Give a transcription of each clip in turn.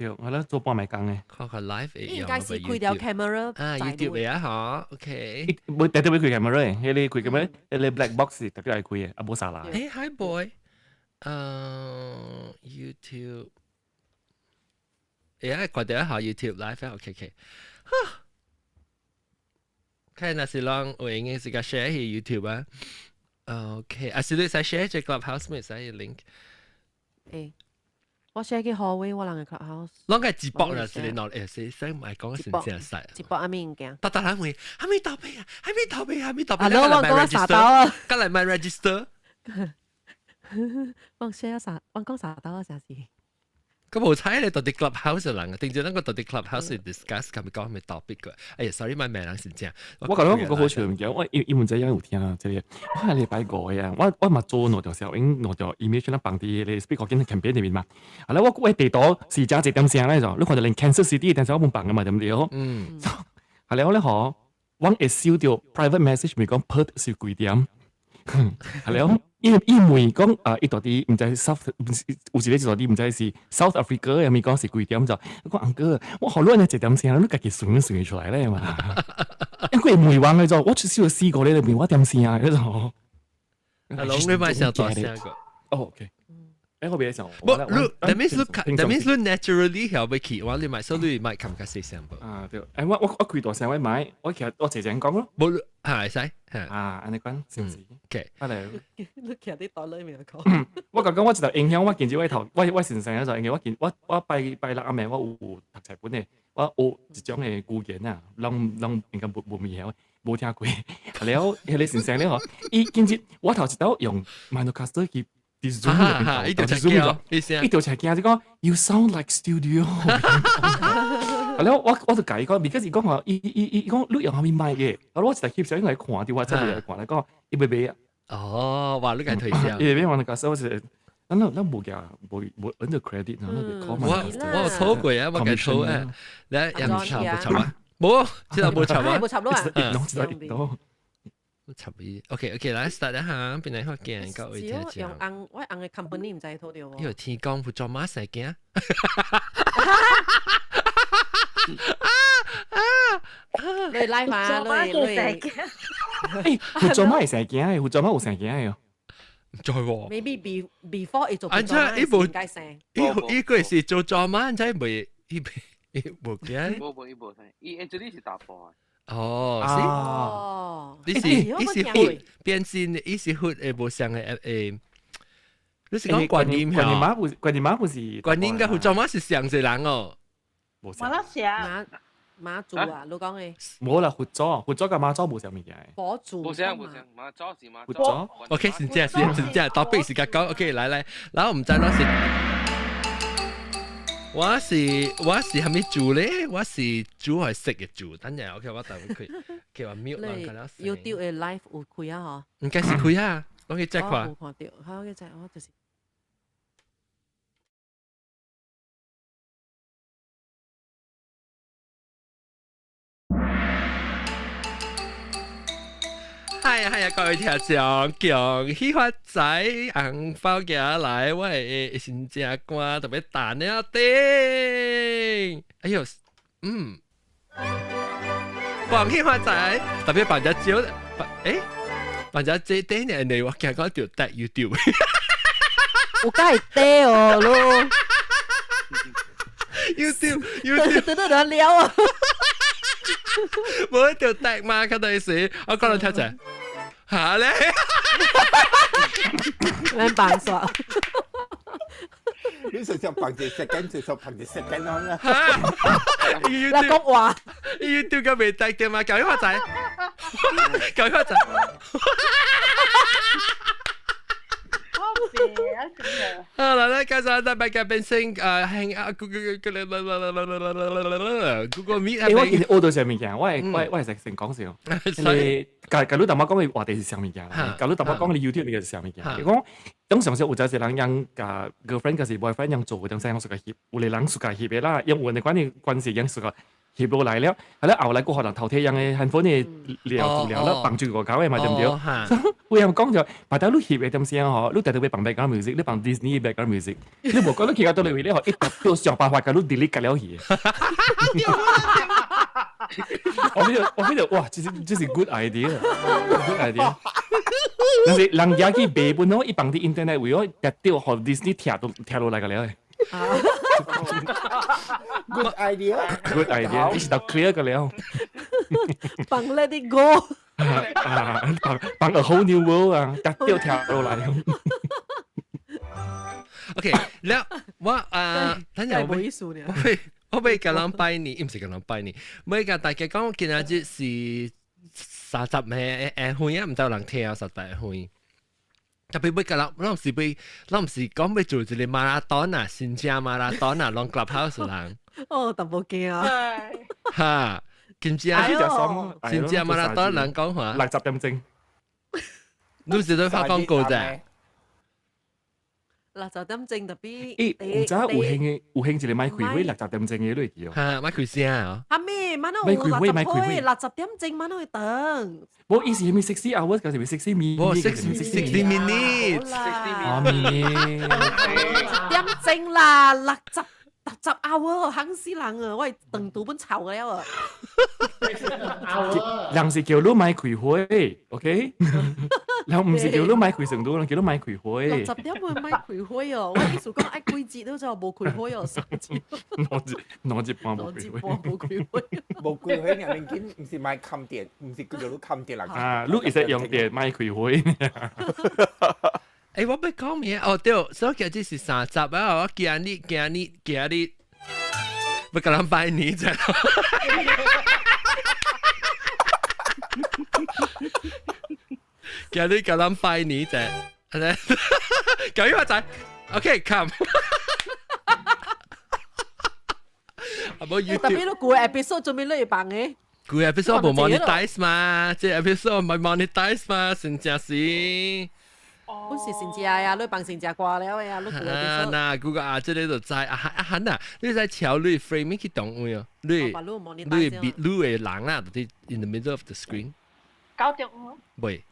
對，我咧做半暝工嘅。看看 live 會應該是開條 camera 啊，YouTube 嘅啊，嗬，OK。無特別開 camera 嘅，彼個開 camera，彼個 black box 是特別愛開嘅，啊無啥啦。誒，Hi boy，YouTube，誒，看到下 YouTube live 啊，OK OK。看若是攏有閒嘅時間 share 去 YouTube 啊。OK，啊是你使 share 這 Clubhouse 咪使 link。誒，我 share 去 hallway 我人嘅 Clubhouse。攏個直播啦，是你攞誒，是使唔係講成正使。直播阿咩物件？得得人問，還沒到尾啊，還沒到尾，還沒到尾。啊，我講啥刀啊？過來買 register。我 share 啥？我講啥刀啊？啥事？咁無彩你到底 Clubhouse 人啊？定住那個到底 Clubhouse discuss 咁講咩 topic 個？哎呀，sorry，買名人先正。我覺得我個好笑物件，我伊伊毋知影有聽這個。我係禮拜五啊，我嘛做兩條小影，兩條 image 咱放佇個 speaker 緊 campaign 裏面嘛。啊咧，我地圖是真濟點聲咧就，你看到連 Kansas City 電視我冇放嘅嘛，對毋對？嗯。係咧，我咧嗬，我會收到 private message，咪講 Perth 是幾點？係咧，伊伊問講啊，伊到底毋知 South 有一個就到底毋知是 South Africa，抑咪講是幾點就？我講翁哥，我好亂啊，一點聲，你家己算算出來咧嘛？因為問我咧就，我出少試過咧，問我點聲啊？嗰種。阿龍你咪想大聲個？哦，OK。誒，我別想。不，你 that means 你 that means 你 naturally 曉欲去，我你買所以你買感覺細聲無？啊對，誒我我我開大聲我買，我其實我齊齊講咯。無，係使。啊，按呢款是毋是？OK，啊嚟。你徛佇袋裏面講。我講講我一條影響我見住我頭，我我先生就因為我見我我拜拜六暗暝我有讀冊本的，我學一種的語言啊，攏攏應該無無物曉，無聽過。了，彼個先生咧吼，伊今日我頭一道用 Maonocaster 去。佇 Zoom 入面，伊就驚，伊就才驚，就講 You sound like studio。然後我我就共伊講，because 伊講話，伊伊伊伊講你用啥物麥嘅？我一台翕相來看，佇我這邊來看來講，伊袂買啊。哦，哇！你共推銷。伊袂買，我就講，我是，咱咱無寄無無 earn the credit，然後就我我有錯過啊，我共錯啊，你又唔插唔插啊？無，這個無插啊，無插落啊，一攏插伊，OK OK，來 start 一下，邊來發見各位聽眾。用翁我翁的 company 毋知討著。因為天公佛祖媽生囝。你來嘛，你你。欸，佛祖媽會生囝的，佛祖媽有生囝的哦。毋知喎。 Maybe before 伊做佛祖媽，伊無應該生。伊伊個是做祖媽，知未？伊伊無驚。無無伊無生，伊 actually 是查埔的。哦，是，你是你是佛變身，你是佛誒，無相嘅誒，你是講觀音觀音媽不是觀音媽不是觀音佮佛祖媽是相一人哦，無相。馬媽媽祖啊，你講的。無啦，佛祖佛祖佮媽祖無相物件的。佛祖。無相無相，媽祖是媽祖。佛祖。 OK，真正是真正，topic 是佮講，OK，來來，然後毋知我是。我是我是蝦米煮咧？我是煮還是食嘅煮？等陣 OK，我等佢，佢話 mute 啦，佢啦。 YouTube 的 live 有開啊？嗬？應該是開啊，我去 check 看。有看到，好，我去 check，我就是。係啊係啊，各位聽眾，恭喜發財，紅包寄來，我會先正官特別彈了頂。哎呦，嗯，恭喜發財，特別扮只招，誒，扮只這頂人哋我驚講就帶 YouTube。有介會哦咯，YouTube YouTube 得得得了啊！冇條笛嘛，佢哋是，我講到聽者，嚇咧，免扮煞。你實際憑住食緊，就實憑住食緊啦。嗱講話，YouTube 嘅未笛嘅嘛，舊發仔，舊發仔。啊！來來，介紹大家變成hang out Google Google Meet。我其實學到啥物件，我係我我係成講笑。你假假如淡薄講嘅話題是啥物件？假如淡薄講你 YouTube 嘅是啥物件？伊講當常時有陣時人用共 girlfriend 抑是 boyfriend 用做嗰種西，用屬個翕，有個人屬個翕的啦，用有的關係關係用屬個。翕落來了，係啦，後來個可能頭體樣嘅 handphone 嘅料資料啦，放住個搞嘅嘛，對唔對？有人講就，白頭你翕嘅點聲嗬，你特特要放 background music，你放 Disney background music，你無講你去到倒位咧，嗬，一特都想辦法共你 delete 了去。我呢度哇，這是 good idea，good idea。但是人家去買本哦，伊放佇 internet 位哦，特掉予 Disney 聽都聽落來個了。 Good idea。 Good idea，伊是就 clear 個了。放 Let It Go。啊，放放 A Whole New World 啊，特掉聽落來。 OK，了我啊，等陣我冇意思呢。我欲共人拜年，毋是共人拜年，欲共大家講，今仔日是30暝下昏啊，毋知有人聽30下昏。特別欲共人，咱毋是講欲做一個馬拉松啊，新正馬拉松啊，攏 Clubhouse 人。哦，淡薄驚啊！哈，今朝新正馬拉松人講話60點鐘。你是咧發廣告啫？60點鐘特別。欸，有早有興嘅，有興一個賣開會60點鐘嘅，你會記哦？哈，賣開聲啊！阿咩，馬那有六十歲，60點鐘馬那會等。無，伊是係咪60 hours？還是咪 60 minutes？無，60 minutes。啊，minutes。點鐘啦，60 hour，嚇死人啊！我係長途本吵了啊！人是叫你賣開會，OK？人毋是叫你賣開成都，人叫你賣開會。60點會賣開會哦，我意思講愛幾節都就無開會哦，3節。兩節2節半無開會。無開會。無開會，你緊毋是賣冚電，毋是叫你冚電啦。啊，你會使用電賣開會。欸，我欲講咩？哦，對，所以今日是30啊！我今日欲共人拜年啫。今日共人拜年啫，係咪？九月仔，OK，come。啊，無特別你舊 episode 做咩你會放嘅？舊 episode 無 monetize 嘛，這 episode 唔 monetize 嘛，真正是。本是先知啊，你放先知歌了呀，你舊 episode。嗱，嗰個啊，這個就知啊啊漢啊，你知瞧你 frame 去動位哦，你你你的人啊，就是 in the middle of the screen。搞掂我。喂，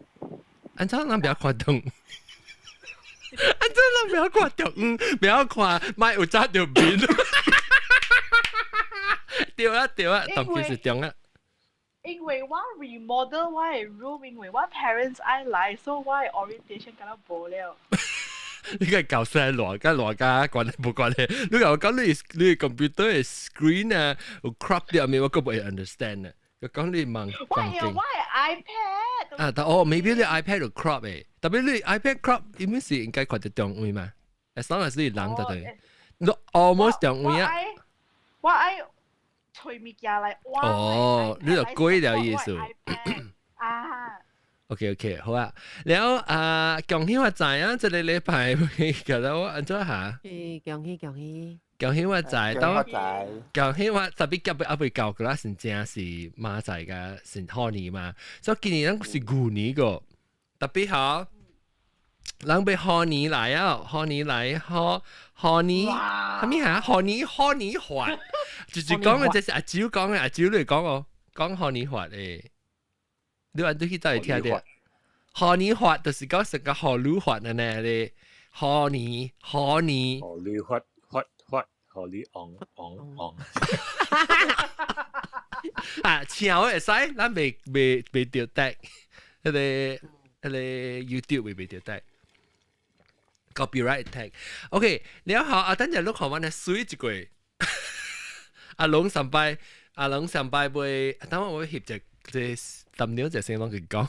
按怎人不要看動？按怎人不要看動？不要看，莫有扎著面。對啊對啊，當其是中啊。因為我 remodel 我的 room，因為我 parents 愛來，所以我的 orientation 敢若無了。你個搞聲亂，甲亂甲關係無關係。你甲我講你 computer 的 screen 啊，有 crop 掉咩？我閣袂 understand 啊。我講你問我有我的 iPad。啊，但哦，maybe 你 iPad 有 crop 誒，特別你 iPad crop，應該是應該看得中位嘛？As long as 你人就對，你 almost 中位啊。我愛揣物件來換。哦，你就改了意思。啊。 OK OK，好啊。然後啊，恭喜發財啊！這個禮拜覺得我按怎下？欸，恭喜恭喜！恭喜發財，當恭喜發特別急還未到，個啦是正是馬仔個是虎年嘛。所以今年咱是牛年個，特別好。人欲虎年來啊，虎年來，虎虎年，啥物嚇？虎年虎年發，就是講嘅，這是阿蕉講嘅，阿蕉你講哦，講虎年發誒。你按對去倒會聽著？虎年發就是講成個虎女發的呢咧，虎年虎年。虎女發發發，虎女昂昂昂。啊，唱會使，咱未著得，彼個 YouTube 未著得。copyright tag。OK，了後啊，等陣你看我呢水一個，阿龍上擺，阿龍上擺袂，等我翕隻這淡料隻聲攏佢講。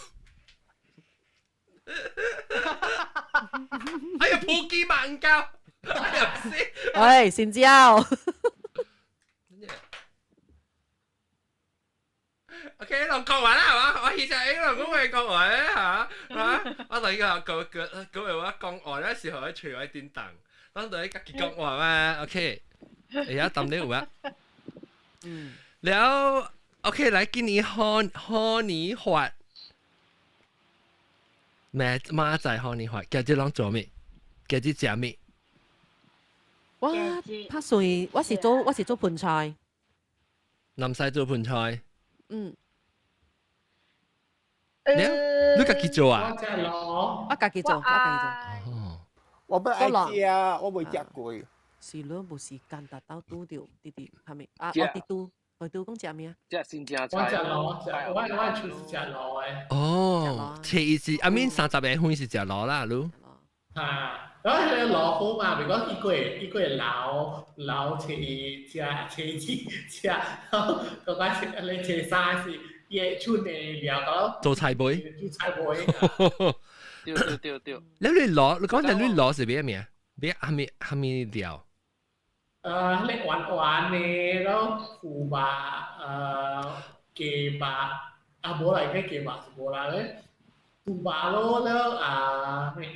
哎呀，普吉嘛唔夠，哎呀死！哎，先椒。 OK，攏講完啦，係嘛？我其實誒，攏講未講完嚇嚇，我同你講，講講講話我講完咧時候，喺隨位叮當，當對家己講話嘛，OK，哎呀，淡料有啊。嗯。了，OK，來今年虎虎年發，咩馬仔虎年發，今日攏做咩？今日食咩？我拍算，我是做盆菜。南西做盆菜。嗯。你家己做啊？我食螺。我家己做，我家己做。哦。我不愛食，我未食過。是咯，無時間達到拄著弟弟係咪？啊，我弟拄，我拄講食咩啊？食新正菜。我食螺，食我厝是食螺的。哦，初一是阿面30個份是食螺啦，你。啊，然後彼个螺好嘛，比如講一個老老初一食初二食，然後嗰個是你初三是伊厝的料到做菜粿。做菜粿。對對對對。你螺，你講你螺是咩物？咩蝦米蝦米料？彼個圓圓的，然後腐肉，雞肉，啊無啦，彼雞肉是無啦咧，豬肉咯，了啊咩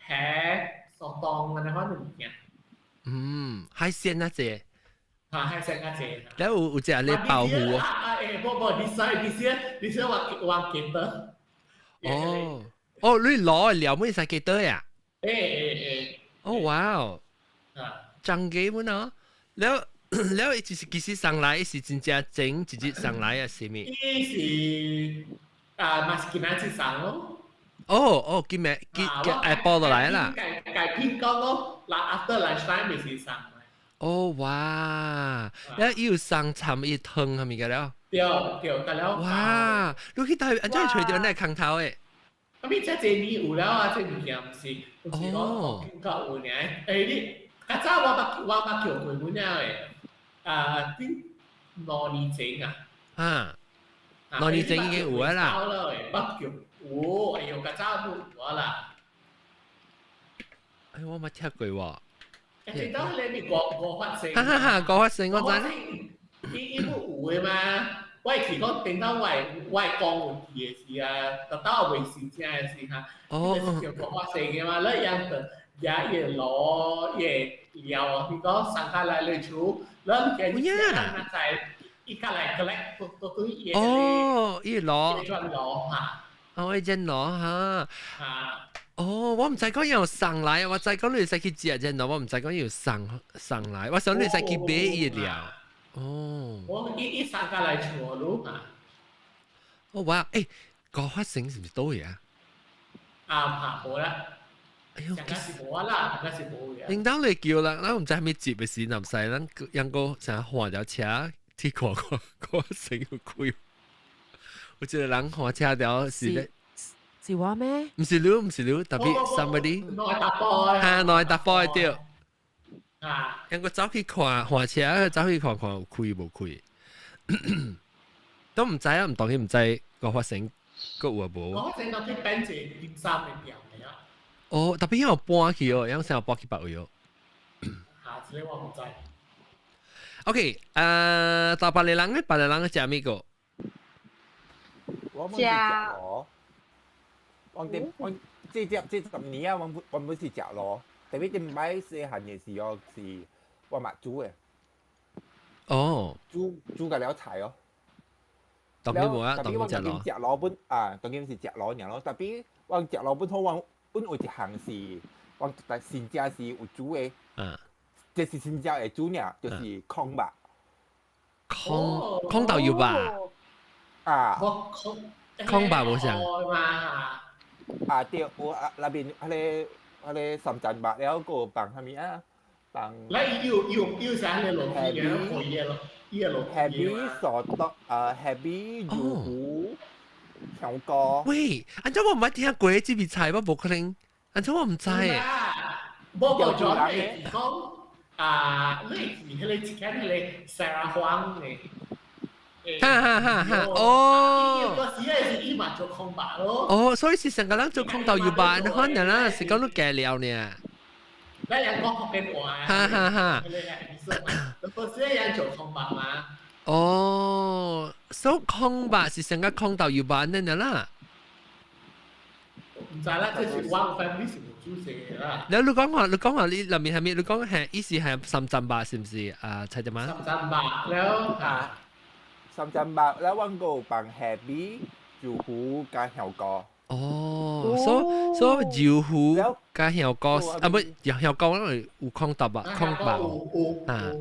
蝦、蘇東按呢款物件。嗯，海鮮啊這。啊，海鮮啊這。了有食咧鮑魚啊？啊欸，無無，你使我記得。哦哦，你螺的料會使記得呀？欸欸欸。哦哇哦！啊。真嘅本啊！了了，就是其實上來是真正整一日上來啊，是咪？伊是啊，嘛是今仔日送咯。哦哦，今日今今下晡就來啦。改改片講咯，嗱 after lunch time 咪是送。哦哇！了伊有送參伊湯係咪個了？對對，個了。哇！你去台按怎揣著那空頭的？啊，咪這這年有了啊，這物件毋是，毋是講感覺有爾。欸你。較早我捌叫過阮了的，啊，頂2年前啊，啊，兩年前已經有啊啦。捌叫有，哎呦，較早都有啊啦。哎，我捌聽過喎。欸，當迄個咪吳發生。哈哈哈，吳發生我知。伊伊不有的嘛？我會記講頂到我講有去的時啊，直到未是正的時哈，哦，是叫吳發生的嘛，你樣就也伊螺伊料啊，伊講上下來來厝，咱見咱在伊較來 collect 都都對伊哦，伊螺，轉螺哈，哦，伊隻螺哈，啊，哦，我毋知講要送來，我知講你會使去食隻螺，我毋知講要送送來，我想你會使去買伊料。哦，我伊伊送過來厝咯哈。哦哇，欸，高發生是毋是倒位啊？啊，拍無啦。哎呦，是無啦，應該是無嘅。領導嚟叫啦，咱毋知啥物節的時，南西咱還閣啥換條車去看看，看成有開。有一個人換車條是咧，是我咩？毋是你，毋是你，特別 somebody。兩個查埔的。哈，兩個查埔的對。啊。還閣走去看換車，走去看看有開無開。都毋知啊，毋當然毋知個發生閣有無。我發生到去變一個金三的店。哦，特別有搬去哦，有成搬去別位哦。嚇，這個我毋知。 OK，到別個人咧，別個人食咩個？我們是食螺，我哋我這這這10年啊，我本是食螺，特別頂擺細漢的時候是我嘛煮的。哦。煮煮個了菜哦。當然無啊，當然食螺。食螺本啊，當然是食螺爾咯。特別我食螺本好，我本有一項是我但新正是有煮的。這是新正會煮爾，就是炕肉。炕炕豆油肉。啊。炕炕肉無像。啊對，有啊，內面彼個彼個三層肉了，閣有放啥物啊？放。來，伊有有有啥個落去嘅，可以咯，伊個落去。蝦米蘇豆啊，蝦米油糊香菇。喂，按怎我毋捌聽過這味菜，我無可能，按怎我毋知。無無咗你講啊，你是彼個一間彼個 Sarah Huang 的。哈哈哈！哈哦，嗰時係是伊嘛做炕肉咯。哦，所以是成個人做炕豆油肉，可能啦，是講你加料呢。咱人講福建話。哈哈哈。嗰時人做炕肉嘛。哦，所以炕肉是成個炕豆油肉呢啦。毋知啦，這是我 family 是無煮這個啦。你講話，你講話，你內面係咩？你講係意思係三層肉是毋是？啊，蔡姐媽。三層肉了啊。三層肉了，阮閣有放蝦米、豆腐加香菇。哦，所以豆腐加香菇，啊不，香菇咱有炕豆肉，炕肉啊。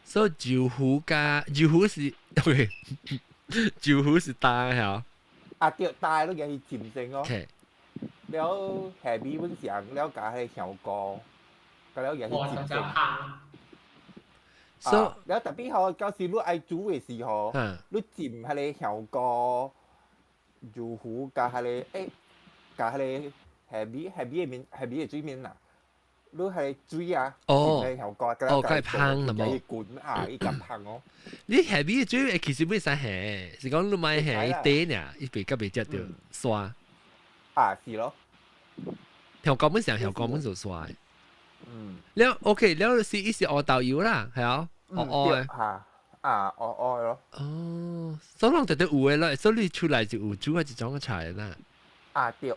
所以豆腐加豆腐是 OK，招呼是大嚇。啊對，大都嘅係漸性咯。了下邊本上了加係香膏，個了也是漸性。 So 了特別吼，到時你愛煮的時候，你浸彼個香膏、油糊加彼個欸，加彼個蝦米蝦米的麵蝦米的水麵啦。你係水啊，浸香膏，哦，佢香啦冇？滾啊，伊夾香哦。你蝦米的水其實袂使蝦，是講你買蝦一塊爾，伊袂甲袂食著沙。啊，是咯。香膏本上香膏本就沙。嗯。了 OK，了是伊是烏豆油啦，係啊，烏烏的。嚇啊，烏烏咯。哦，所以攏特別有的咯，所以你出來就有煮一種菜啦。啊對，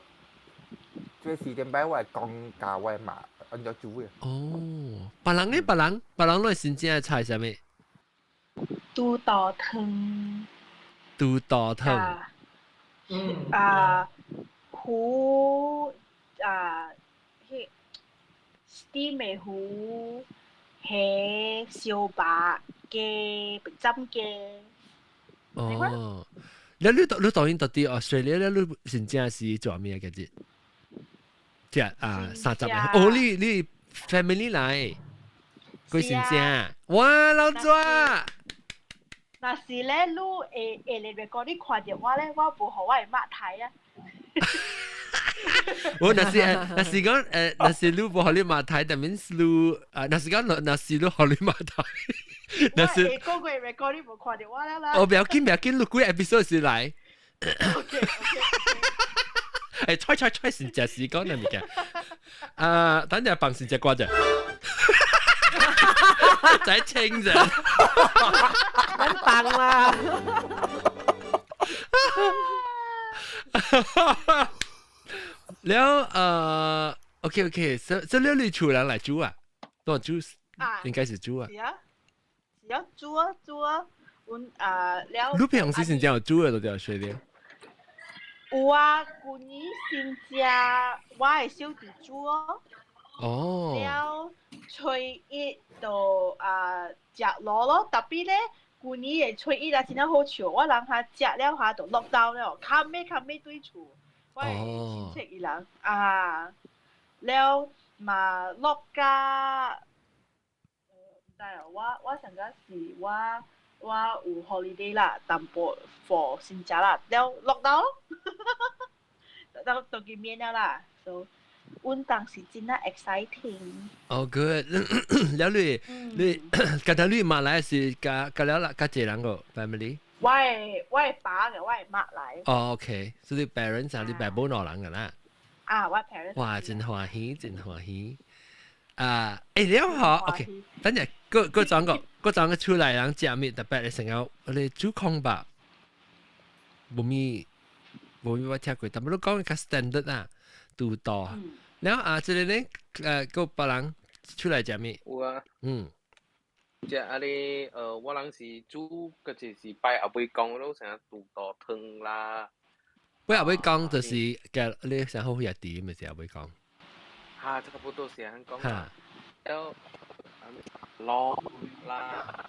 這時點擺我係講教我媽按怎煮的。哦，別人呢？別人，別人攏係新正的菜啥物？豬肚湯。豬肚湯。嗯。啊，魚啊，彼 steam 的魚，蝦燒肉雞白斬雞。哦，你你你當然到佇 Australia 咧，你真正是做咩嘅啫？即啊，30個。哦，你你 family 來，佢真正，哇，老怎？若是咧，你會會來講你看著我咧，我無予我的媽睇啊。我若是若是講若是你無予你媽睇，但免你啊，若是講若是你予你媽睇，若是我個月 record 你無看著我了啦。哦，不要緊，不要緊，你幾 episode 是來。 OK OK。誒，猜猜猜是食時講的物件。啊，等陣放先隻歌啫。在清啫。免放啦。了，OK OK，這這了你厝人來煮啊？都煮，應該是煮啊。是啊，是啊，煮啊煮啊，阮啊了。你平時是真有煮的，都對，學的。有啊，舊年先食，我的小弟煮哦。哦。了初一就啊食螺咯，特別咧，舊年的初一啊，真正好笑，我人下食了下就落刀了，較尾較尾對厝，我的親戚伊人啊，了嘛落甲，毋知哦，我我上個是我我有 holiday 啦，淡薄 for 新食啦，了落刀咯，到到見面了啦，so 阮當時真係 exciting。哦，good，了你你，剛才你馬來是加加了啦，加幾人個 family？我的我的爸嘅，我的媽來。哦，OK，所以 parents 啊，你爸母兩人個啦。啊，我 parents。哇，真歡喜，真歡喜。啊，欸，了好，OK，等陣，閣閣轉個，閣轉個出來人食物，特別係成日我哋煮空吧，無咪無咪我聽過，但係你講較 standard 啊，拄多。了啊，這個呢，閣別人出來食物？有啊。嗯。食啊哩，我人是煮，嗰就是拜後尾公咯，成日肚肚湯啦。拜後尾公就是嘅，你想好日啲咪是後尾公。哈，差不多是按講。哈。了，滷啦，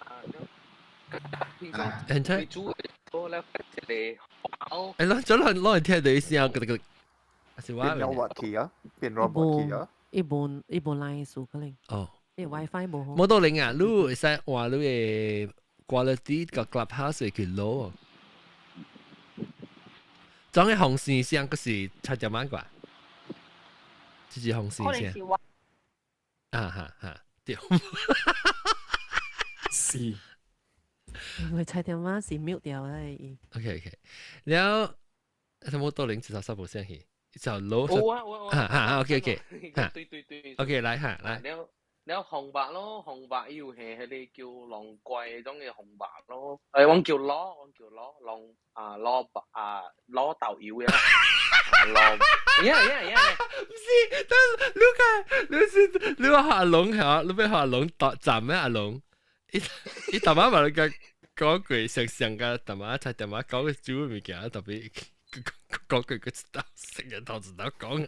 現在。煮多了一個包。欸，攏做攏攏會聽到聲，咯咯。是我。變 robot 去啊，變 robot 去啊。伊無伊無 line 數可能。哦。伊 WiFi 無好。冇多靈啊，你會使話你的 quality 個 clubhouse 會去 low。裝個紅線聲，閣是七點晚啩？這是紅線聲。啊哈哈，對。是。因為七點晚是 mute 掉咧。 OK OK，然後什麼多靈至少三部聲去，就 low。有啊有啊。哈哈，OK OK。對對對。 OK，來哈來。了了紅白咯，紅白又係彼个叫龍桂迄種的紅白咯，欸，阮叫滷，阮叫滷，龍啊滷白啊滷豆油的啦，滷，呀呀呀！毋是，但你看，你是你話阿龍嚇，你欲予阿龍站咩阿龍？伊伊逐擺嘛你講講過上上個逐擺才逐擺講個煮的物件，特別講過個知道，成日頭知道講。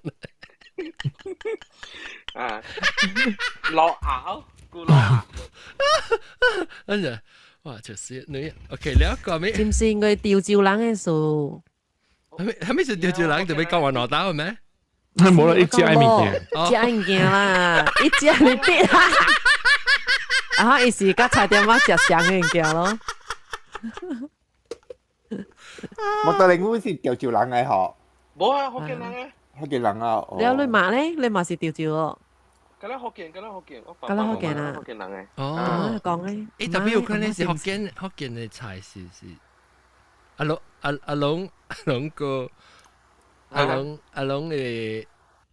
啊，滷鴨，古滷鴨。跟住，哇，就是你 OK 了個咩？是毋是因為潮州人的事？係咪是潮州人就欲講話攞刀咩？無啦，伊食愛物件，食愛物件啦，伊食你別啦。啊，伊是佮菜店仔食相的物件咯。莫多玲阮是潮州人的吼。無啊，福建人啊。福建人啊。了你媽咧？你嘛是潮州哦？敢若福建，敢若福建，敢若福建啊？福建人的。哦，講咧。誒，特別有可能是福建的菜是阿龍阿阿龍阿龍哥，阿龍阿龍的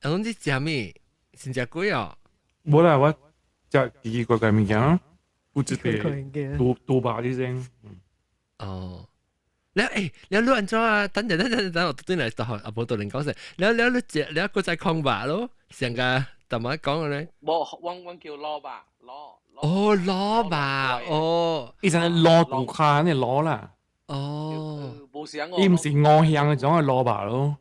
阿龍你食咩？先食粿哦？無啦，我食奇奇怪怪物件，有一個多多肉啲先。哦。你誒，你按怎啊？等陣等陣等，我轉來就阿婆度人講先。你你你食你閣再空肉咯，上個淡仔講嘅咧。無，阮叫蘿蔔蘿。哦，蘿蔔哦，伊陣蘿肚跤呢蘿啦。哦，無是伊毋是五香的種的蘿蔔咯。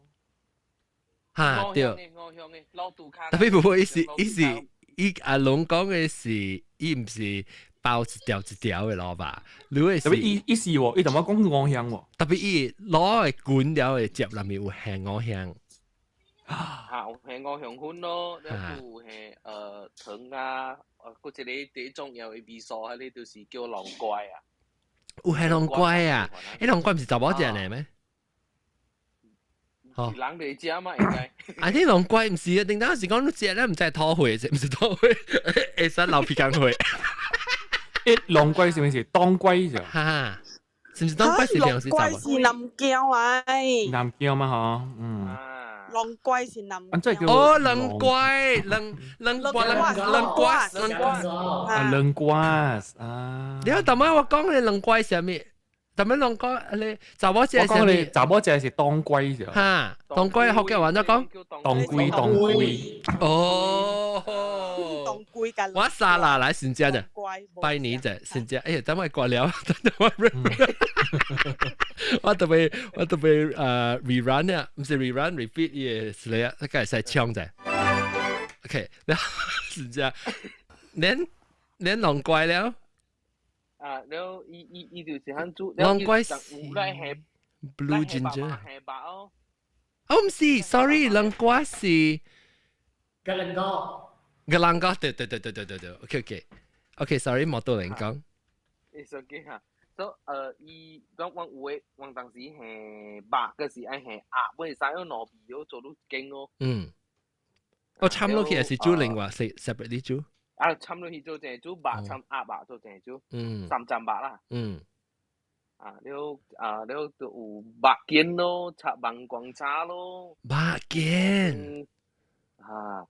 哈對。五香的蘿肚跤。特別無，伊是伊是伊阿龍講的是，伊毋是包一條一條的蘿蔔，你會特別伊伊是喎，伊淡仔講五香喎。特別伊攞的滾了的汁內面有鹹五香。嚇，有鹹五香粉咯，了有鹹糖啊，閣一個第一重要的味素，彼个就是叫龍瓜啊。有鹹龍瓜啊？彼龍瓜毋是查某食的咩？是人袂食嘛，應該。啊！你龍瓜毋是啊？頂當時講你食咧，毋知吐血，毋是吐血，會使流鼻孔血。一龍瓜是毋是當歸啫？哈，是毋是當歸是平時龍瓜是南薑來。南薑嘛嗬，嗯。龍瓜是南薑。哦，龍瓜，龍龍瓜，龍瓜，龍瓜。啊，龍瓜啊！你頭先我講你龍瓜是啥物？頭先龍瓜你查某食？我講你查某食是當歸啫。哈，當歸福建話怎講？當歸，當歸。哦。當歸佮我沙拉來先食啫，拜年啫，先食。哎呀，等我掛了，等我我特別 rerun 啊，毋是 rerun repeat 伊個是咧，大概會使唱者。OK，然後先食，恁龍瓜了？啊，了伊伊伊就是響煮，龍瓜是 blue ginger。哦，毋是，sorry，龍瓜是。 Galangal。 Galangal，對對對對對對對，OK OK，OK，sorry，冇多人講。 It's okay 哈，所以伊講阮有的，阮當時係肉嗰時愛係鴨，本會使用糯米咯，做愈勁咯。嗯。哦，摻落去還是煮另外 separately 煮？啊，摻落去做淨煮肉，摻鴨肉做淨煮，三層肉啦。啊，了啊，了就有肉羹咯，插萬光叉咯。肉羹。啊。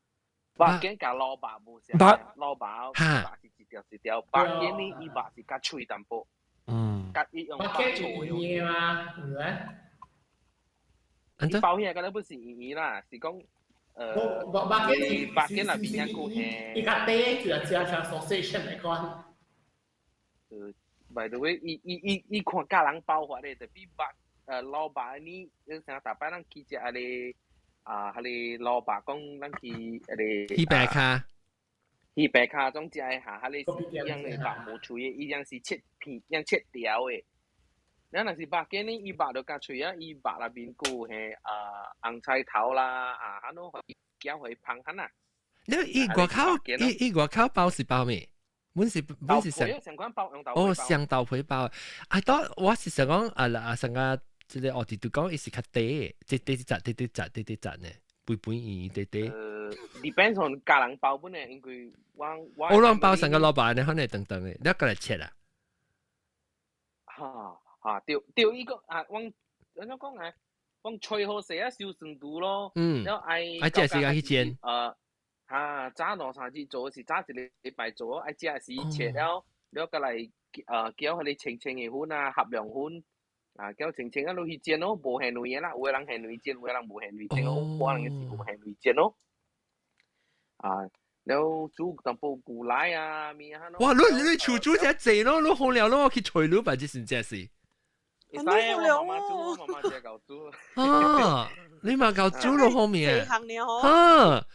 肉羹佮蘿蔔無相，蘿蔔肉是一條一條，肉羹呢伊肉是較脆淡薄。佮伊用肉羹是圓的嗎？毋是咩？伊包起來敢若不是圓圓啦，是講肉肉羹是肉羹內邊還閣伊較短，就食像 sausage 來款。 By the way，伊伊伊伊看教人包法咧，特別肉蘿蔔呢，你成逐擺咱去食彼个啊，彼個蘿蔔講咱去彼個魚白跤，魚白跤總食的下，彼個是一樣的肉無脆的，伊樣是切片，樣切條的。咱若是肉羹呢，伊肉就較脆啊，伊肉內面閣有彼啊紅菜頭啦，啊，哈攏予攪予芳香啊。你伊外口伊伊外口包是包咩？阮是阮是上哦，上豆皮包。啊，當我是想講啊啊，上個這個我哋都講伊是較短，這短一隻，短短隻，短短隻呢，肥肥圓圓短短。 Depends on 家人包本呢，因為我我我攏包成個蘿蔔呢，可能長長的，你過來切啊？哈哈，對對，伊個啊，阮按怎講啊？阮吹好勢啊，收酸度咯。了愛愛這時間去煎。哈，早兩三日做是早一個禮拜做，愛食時切了，了過來攪彼个清清的粉啊，合涼粉。啊，攪清清啊，落去煎咯，無蝦卵的啦，有的人蝦卵煎，有的人無蝦卵煎，我人是無蝦卵煎咯。啊，了煮淡薄牛奶啊，物啊。哇！你你厝煮遮濟咯，你好了咯，我去揣你吧，這是真是。會使我媽媽煮，我媽媽只𠢕煮。啊，你嘛𠢕煮落後面。啊，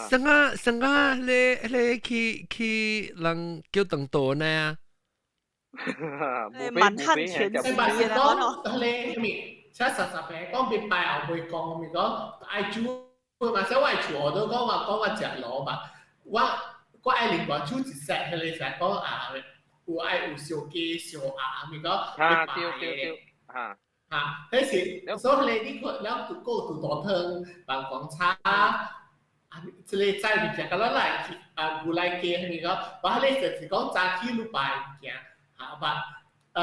上個上個你你去去人叫頓頓呢？滿漢全席你啦，講你咪，七實實平講別拜後會講，咪講愛煮嘛，所以我愛厝我都講話講我食螺嘛，我愛另外煮一 set，佢哋成日講啊，有愛有燒雞燒鴨，咪講啊對對對，嚇嚇，彼是所以你看了就夠煮大湯，辦黃茶。啊，這個菜物件，甲咱來去啊，牛奶雞，咪講，我彼個就是講早起你拜物件，嚇吧？你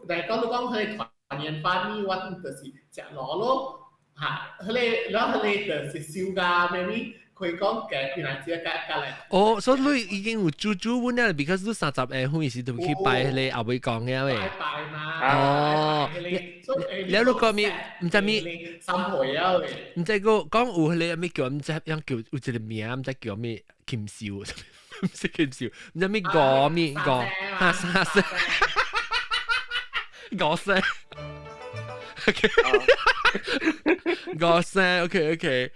來講你講彼個團年飯呢，我就是食螺咯，嚇，彼個然後彼個就是燒鴨咩咪，佢講加幾若隻加加來。哦，所以你已經有煮煮碗了，because 你30個歲時就去拜彼個後尾講嘅喂。拜拜嘛。哦，了你講咩？毋知咩？三歲啊喂。毋知個講有彼個咩叫毋知樣叫有一個名，毋知叫咩金秀，毋是金秀，毋知咩五咩五，哈三聲，五聲，OK，五聲，OK OK。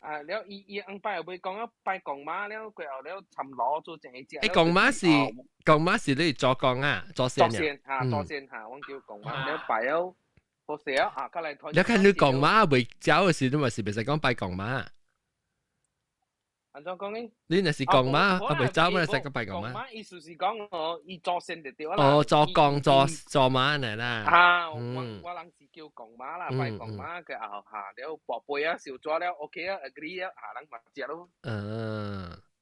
啊，了伊伊紅拜後尾講了拜公媽了，過後了參螺做成一隻。欸，公媽是公媽是你祖公啊，祖先祖先嚇，祖先嚇，阮叫公媽了拜了，好勢啊，啊，過來團。你看你公媽未走嘅時，你嘛是袂使講拜公媽。按怎講呢？你若是公媽，啊未走，咪使講拜公媽。公媽意思是講哦，伊祖先就對啦。哦，祖公祖祖媽嚟啦。啊，我我人是叫公媽啦，拜公媽嘅後下了寶貝啊，燒咗了，OK 啊，agree 啊，下人嘛食咯。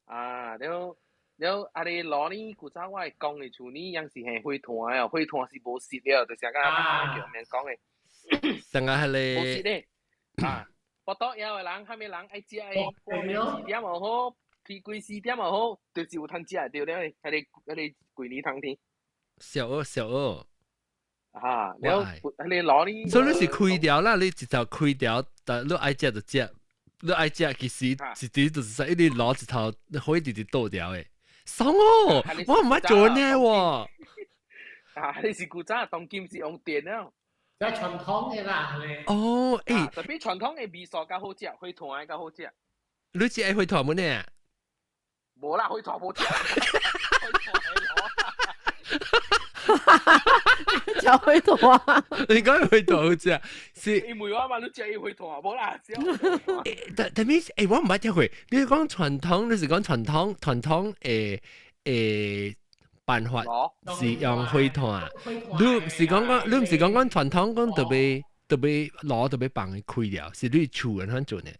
啊，了了，啊你攞呢古早我係講嘅厝呢，樣是係火炭啊，火炭是無蝕了，就是講叫面講嘅。成個係你。無蝕咧，啊。報道有的人，蝦米人愛食的，4點又好，天規4點又好，就是有通食的對了，彼個過年當天。小二小二。啊，了，彼個攞呢。所以你是開掉啦，你一頭開掉，但你愛食就食，你愛食其實一直就是說，一直攞一頭火直直倒掉的。爽哦，我毋捌做呢喎。啊，你是古早當今是用電了。即係傳統嘅啦，哦，欸，特別傳統嘅味素較好食，火炭的較好食。你是愛火炭冇呢？無啦，火炭無食。食火炭。你講火炭好食，是。因為我嘛，你食伊火炭無啦，但但咩？欸，我毋捌聽過。你講傳統，你是講傳統傳統誒誒辦法是用火炭。你毋是講講，你毋是講講傳統講特別特別爐特別放去開了，是你厝按怎做呢？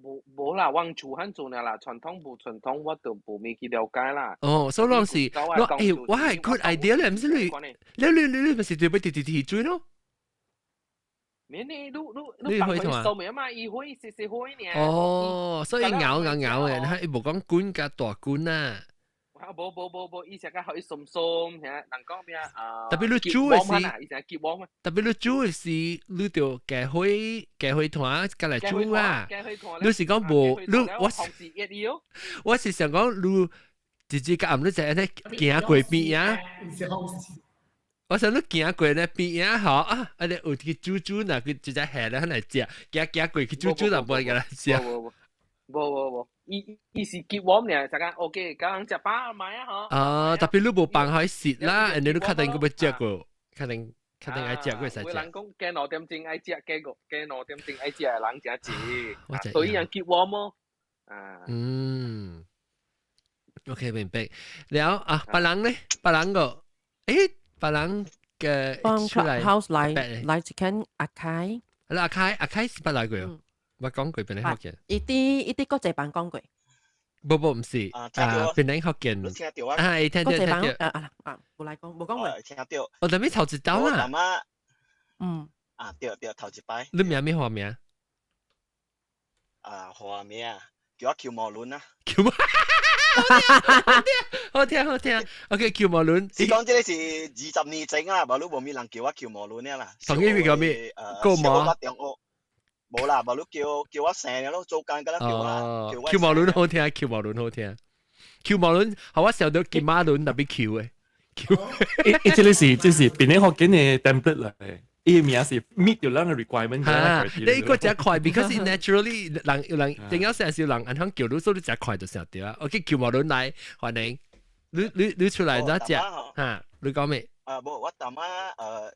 無無啦，阮厝按做呢啦，傳統無傳統，我就無咩去了解啦。哦，所以攏是我欸，我係 good idea 咧，毋是你，你你你你毋是對要直直提水咯？免呢，你你你放佢數咪嘛，伊火細細火爾。哦，所以咬咬咬嘅，佢無講滾甲大滾啊。啊，無無無無，伊成個予伊鬆鬆，嚇，人講咩啊？特別你煮嘅時，伊成結網啊。特別你煮嘅時，你就加火加火炭，加來煮啊。你是講無？你我我是想講你直接夾暗你就按呢行過邊啊。我想你行過咧邊啊，吼啊，啊你有去煮煮嗱，佢直接下咧，來食，行行過去煮煮就無共來食。無無無，伊伊是結網爾，大家 OK，剛人食飽買啊吼。啊，特別你無放開食啦，人哋你確定閣欲食過，確定確定愛食過才食。有人講加2點鐘愛食，加五加2點鐘愛食的人誠濟，所以人結網麼？啊。嗯。OK，明白。了啊，別人咧，別人個，欸，別人嘅出來 house 來來一間阿凱。阿凱阿凱是捌來過哦。捌講過檳城福建。伊佇伊佇國際版講過。無無毋是，啊，檳城福建。啊，聽到聽到。啊啊啊！無來講，無講過。聽到。我特別頭一道啦。嗯。啊，對對，頭一擺。你名咩花名？啊，花名叫我邱毛倫啊。邱毛。好聽好聽，OK，邱毛倫。是講這個是20年前啊，無你無咩人叫我邱毛倫了啦。同一叫咩？高毛。無啦，無你叫叫我姓了咯，做工敢若叫我。邱毛倫好聽，邱毛倫好聽。邱毛倫，予我想到金馬倫特別 Q 的。Q。欸，這個是這是檳城福建的 template 來。伊名是 meet 到咱的 requirement。哈，你個真快，because it naturally 人人點解成時人按怎叫你，所以你真快就想到啊。OK，邱毛倫來，歡迎。你出來咋食？嚇，你講咩？啊，無，我淡仔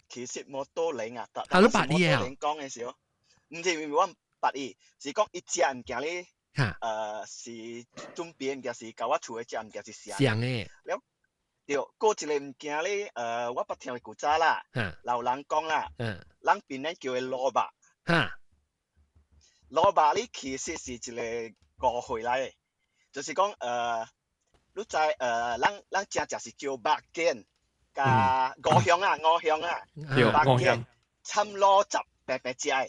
其實摩托輪啊，啊，你捌伊啊？講嘅時候，毋是我毋捌伊，是講伊食物件咧，是準備物件是共我厝的食物件是啥？像的。了，對，過一個物件咧，我捌聽古早啦，老人講啦，咱檳城叫伊滷肉。滷肉咧其實是一個誤會來的，就是講你知咱正食是叫肉羹。共五香啊，五香啊，肉羹摻滷汁白白食的，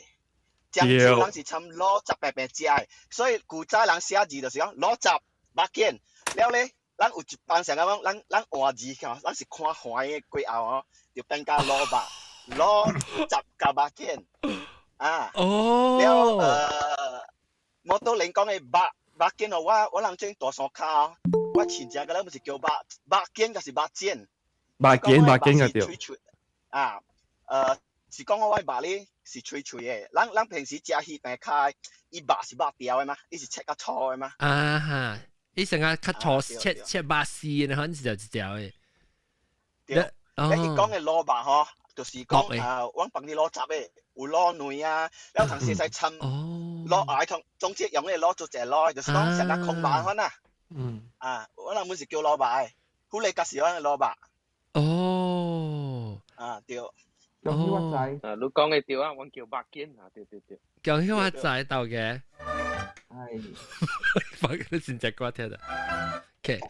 漳州人是摻滷汁白白食的，所以古早人寫字就是講滷汁肉羹，了咧，咱有一班上講，咱換字看，咱是看橫的過後哦，就變甲滷肉，滷汁共肉羹啊。哦。了摩托輪講的肉肉羹哦，我人種大山跤哦，我親戚個咱毋是叫肉肉羹，抑是肉煎。肉羹肉羹啊對。啊，是講我肉咧是脆脆的，咱平時食魚餅跤，伊肉是肉條的嘛，伊是切較粗的嘛。啊哈，伊成個較粗切切肉絲，然後一條一條的。對，你伊講的滷肉吼，就是講啊，阮放佇滷汁的，有滷卵啊，了同時使摻滷愛同，總之用那個滷做一個滷，就是講成個空肉款啊。啊，我人本是叫滷肉的，好嚟甲是阮的滷肉。哦。啊，對。恭喜發財。啊，你講的對啊，阮叫肉羹啊，對對對。恭喜發財，豆嘅。係。發個真正歌聽的。OK。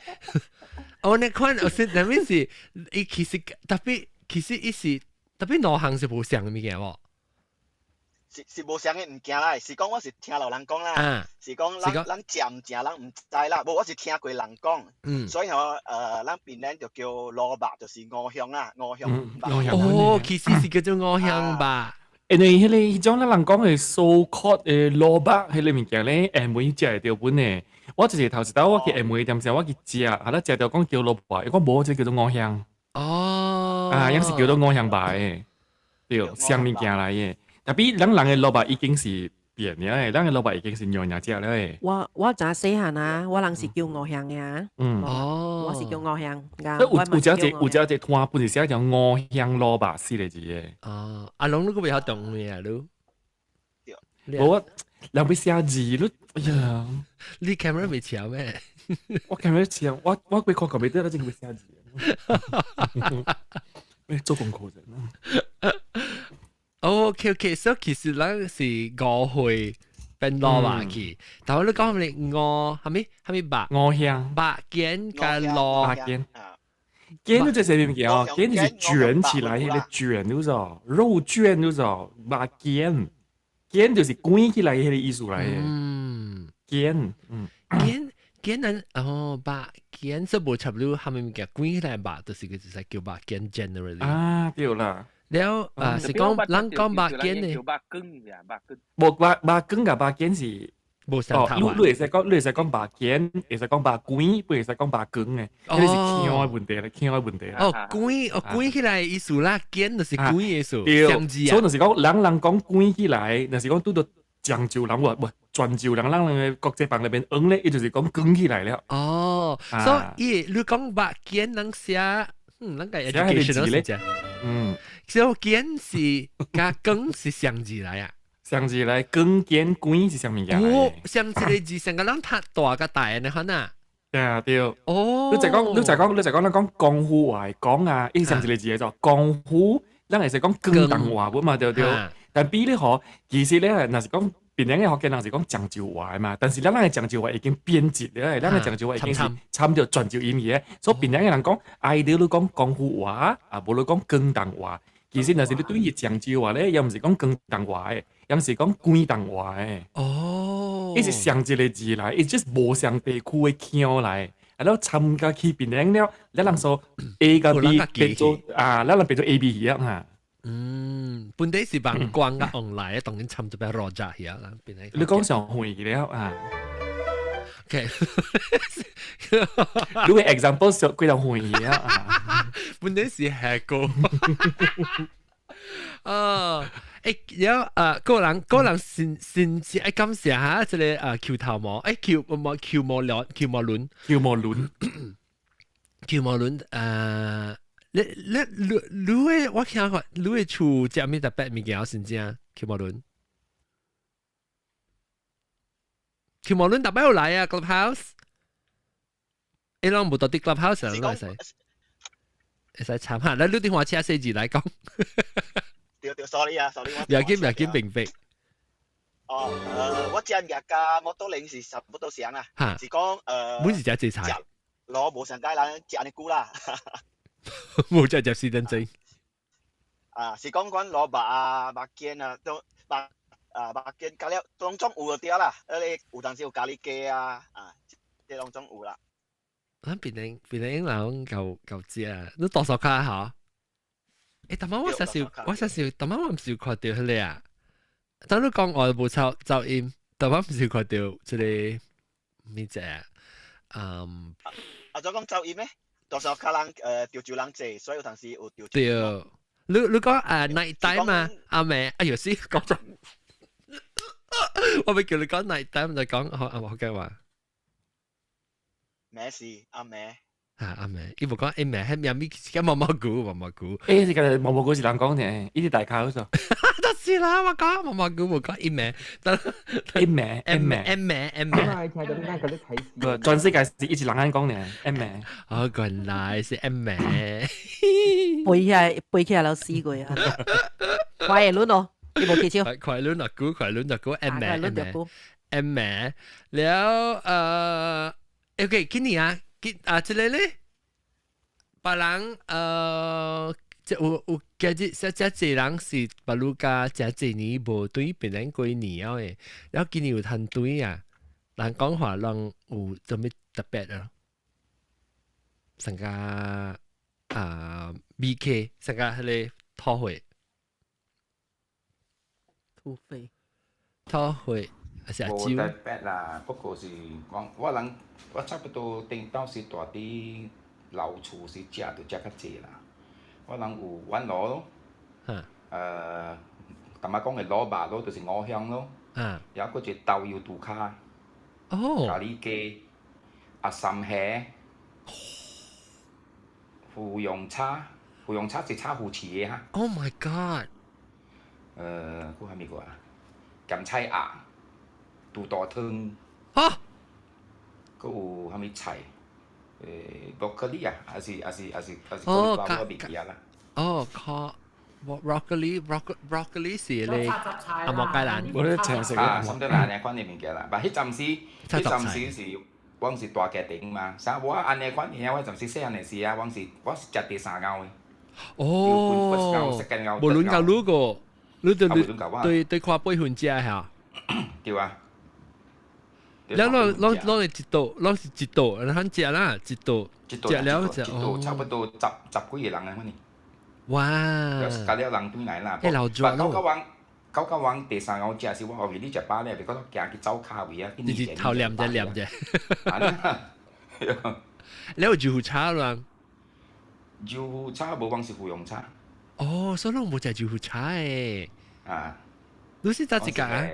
我那款，我是那面是，伊其實特別，其實伊是特別兩項是無相的物件喎。是無相的物件啦，是講我是聽老人講啦，是講咱食毋食，咱毋知啦。無我是聽過人講，所以吼咱檳城就叫滷肉，就是五香啊，五香肉。哦，其實是叫做五香肉。因為彼個彼種咱人講的 so called 的滷肉，彼個物件咧，下暝食會著本的。我就是頭一道我去下暝店時，我去食，啊，咧食著講叫滷肉，伊講無，這叫做五香。哦。啊，樣是叫做五香肉的，對，相物件來的。特別咱人的滷肉已經是變了的，咱的滷肉已經是娘娘食了的。我早細漢啊，我人是叫五香的啊。哦。我是叫五香。有有只一有只一攤本是寫叫五香滷肉四個字的。哦，阿龍你閣袂曉動咩啊？你？無我人欲寫字，你哎呀！你 camera 未搶咩？我 camera 搶，我欲看 computer，我真欲寫字。做功課啫。 OK OK，所以其實咱是誤會變滷肉去，但係你講係咪五係咪係咪肉？五香肉羹共滷肉羹。羹就這啥物件哦？羹就是捲起來，彼個捲就是肉捲就是肉羹，羹就是捲起來彼個意思來的。羹，羹羹咱哦肉羹這無差不多，係咪物件捲起來肉，就是個就是叫肉羹 generally。啊，對啦。了啊，是講咱講肉羹呢？叫肉羹呀，肉羹。無肉肉羹共肉羹是。無相哦，你會使講，你會使講肉羹，會使講肉羹，不會使講肉羹的，彼個是腔的問題啦，腔的問題啦。哦，捲哦捲起來的意思啦，羹就是捲的意思，對，相字啊。所以就是講，人人講捲起來，若是講拄著漳州人話，無泉州人，咱人的國際房內面黃咧，伊就是講捲起來了。哦，所以你講肉羹人寫，咱個 education 是這。所以羹是共羹是相字來啊。相字來，羹羹捲是啥物件？哦，相一個字，成個人讀大共大的款啊。對啊，對。哦。你就講，咱講江湖話講啊，伊上一個字叫做江湖，咱會使講廣東話本嘛，對對。但比咧吼，其實咧，若是講檳城的福建人是講漳州話的嘛，但是咱人的漳州話已經變質了，咱的漳州話已經是摻著泉州音去的，所以檳城的人講，愛著你講江湖話，啊，無你講廣東話。其實若是你對伊漳州話咧，又毋是講廣東話的，又毋是講廣東話的。哦。伊是相一個字來，伊 just 無相地區的腔來，啊，了參加去檳城了，咱人說 A 共 B 變做啊，咱人變做 A B 去啊。嗯，本地是幫光共往來，當然參就變羅扎去啊，變你講上遠了啊。 OK，如果 example 上幾多遠啊？本地是下個。啊，有啊，個人先先至愛感謝下這個啊橋頭毛，橋毛橋毛輪橋毛輪橋毛輪。橋無論你你你你我聽過，你的厝食咩特別物件先正？橋無論，橋無論特別有來啊，Clubhouse，伊攏無到佇 Clubhouse 啊，攏會使會使參下。咱你電話車四字來講。對對，sorry 啊，sorry 我。不要緊，不要緊，明白。哦，我食物佮摩托輪是差不多相啊，是講每是食這菜。攞無上街人食按呢久啦。無食食四點鐘。啊，是講講蘿蔔啊、肉羹啊，都肉啊肉羹加了當中有就對啦，彼個有當時有咖喱雞啊，啊，這攏總有啦。咱檳城檳城人夠夠食，你多少卡嚇？欸，但我實時我實時，但我毋是有看著彼个啊。當你講我無抄噪音，但我毋是有看著這个物隻啊？嗯。啊，做講噪音咩？多數較人潮州人濟，所以有當時有潮州。對，你講啊 night time 嘛？阿妹，哎呦，死講咗，我咪叫你講 night time 就講好阿福建話。咩事？阿妹。啊，阿妹，伊無講阿妹，係咩咪？是毛毛菇，毛毛菇。欸，是個毛毛菇是人講嘅，伊是大口咗。就是啦，我講毛毛菇無講阿妹，但阿妹，阿妹，阿妹，阿妹。全世界是一直人按講嘅，阿妹。哦，原來是阿妹。背起來，背起來就死過啊！快輪咯，你無記招。快輪就估，快輪就估，阿妹，阿妹，阿妹。了，OK，今年啊。啊，這個咧，別人這有有今日這這濟人是別路家這濟年無對別人過年了的，然後今年有趁對啊，人講話人有啥物特別啊？上個啊 BK 上個彼個土匪，土匪，土匪。還是阿無特別啦，不過是講我人我差不多頂當時住佇老厝時食就食較濟啦。我人有丸螺咯，淡仔講的蘿蔔咯，就是五香咯，還閣一個豆油豬跤，咖喱雞，啊三蝦，芙蓉炒，芙蓉炒是炒魚翅的哈。 Oh my god！閣啥物個啊？鹹菜鴨。豬肚湯，哈，閣有啥物菜？broccoli 啊，還是還是還是還是哦，我袂記啊啦。哦，靠，broccoli broccoli 是咧阿莫芥蘭，我咧請食啊，什麼啦？呢款的物件啦，但彼陣時，彼陣時是阮是大家庭嘛，啥我按呢款的，我陣時細漢的時啊，阮是我是食第三咬的。哦，無輪到你個，你對對對看輩分食嚇。對啊。了攏攏攏是一道，攏是一道，然後食啦，一道，食了食，一道差不多十十幾個人啊，反正。哇！加了人轉來啦。欸，老抓咯。九九王，九九王第三咬食時，我後面你食飽咧，別講行去走跤位啊。你是頭念者念者。你有豆腐炒啦？豆腐炒無講是芙蓉炒。哦，所以攏無食豆腐炒的。啊。你是佗一間啊？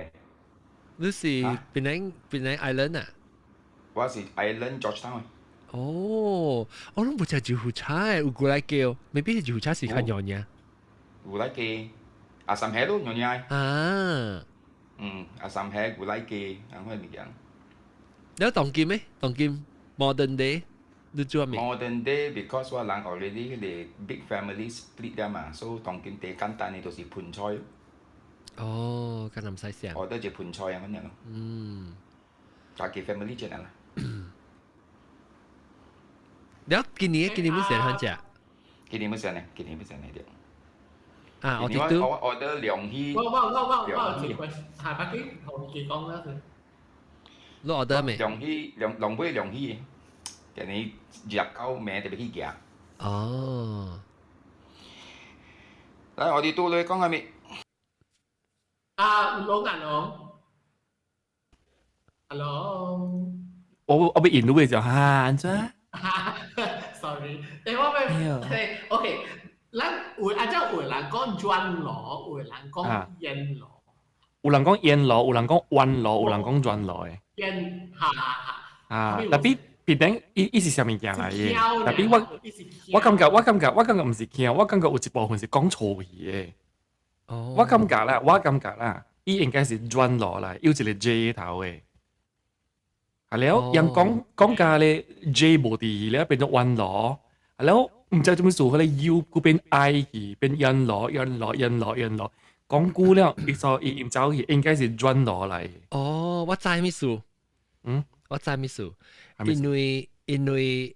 你是檳城檳城 Island 啊？我是 Island Georgetown。哦，我攏無食豆腐炒的，有過來叫，maybe 是豆腐炒是較娘娘。牛奶雞，阿三蝦咯，娘娘。啊。嗯，阿三蝦牛奶雞，按款物件。你有當今咩？當今 modern day，你做咩？Modern day because 我人 already 彼個 big family split 了嘛，所以當今最簡單的就是盆菜。哦，咁唔使想。我都一盆菜啊，咁樣咯。家己 family 這樣啦。了，今年今年欲啥通食？今年欲啥呢？今年欲啥呢？對。啊，我哋都我我得兩魚。我我我我我有一個下北京同你講啦先。你 order 未？兩魚兩兩尾兩魚，今年入到暝特別去行。哦。來，我哋都來講下物。啊，龍阿龍，阿龍，我我欲引你就哈按怎？Sorry，欸，我欲，欸，OK，咱有按照有人講轉螺，有人講煙螺。有人講煙螺，有人講彎螺，有人講轉螺的。煙，哈哈哈。啊，特別別頂伊伊是啥物件來嘅？特別我感覺毋是驚，我感覺有一部分是講錯去嘅。哦，我感覺啦，伊應該是轉落來，有一個 J 頭嘅。啊了，人講講價咧 J 無佇了，變做彎羅。啊了，毋知做咩事，彼個 U 閣變 I 去，變煙羅、煙羅、煙羅、煙羅。講久了，伊所伊因走去，應該是轉羅來。哦，我知咩事？我知咩事？因為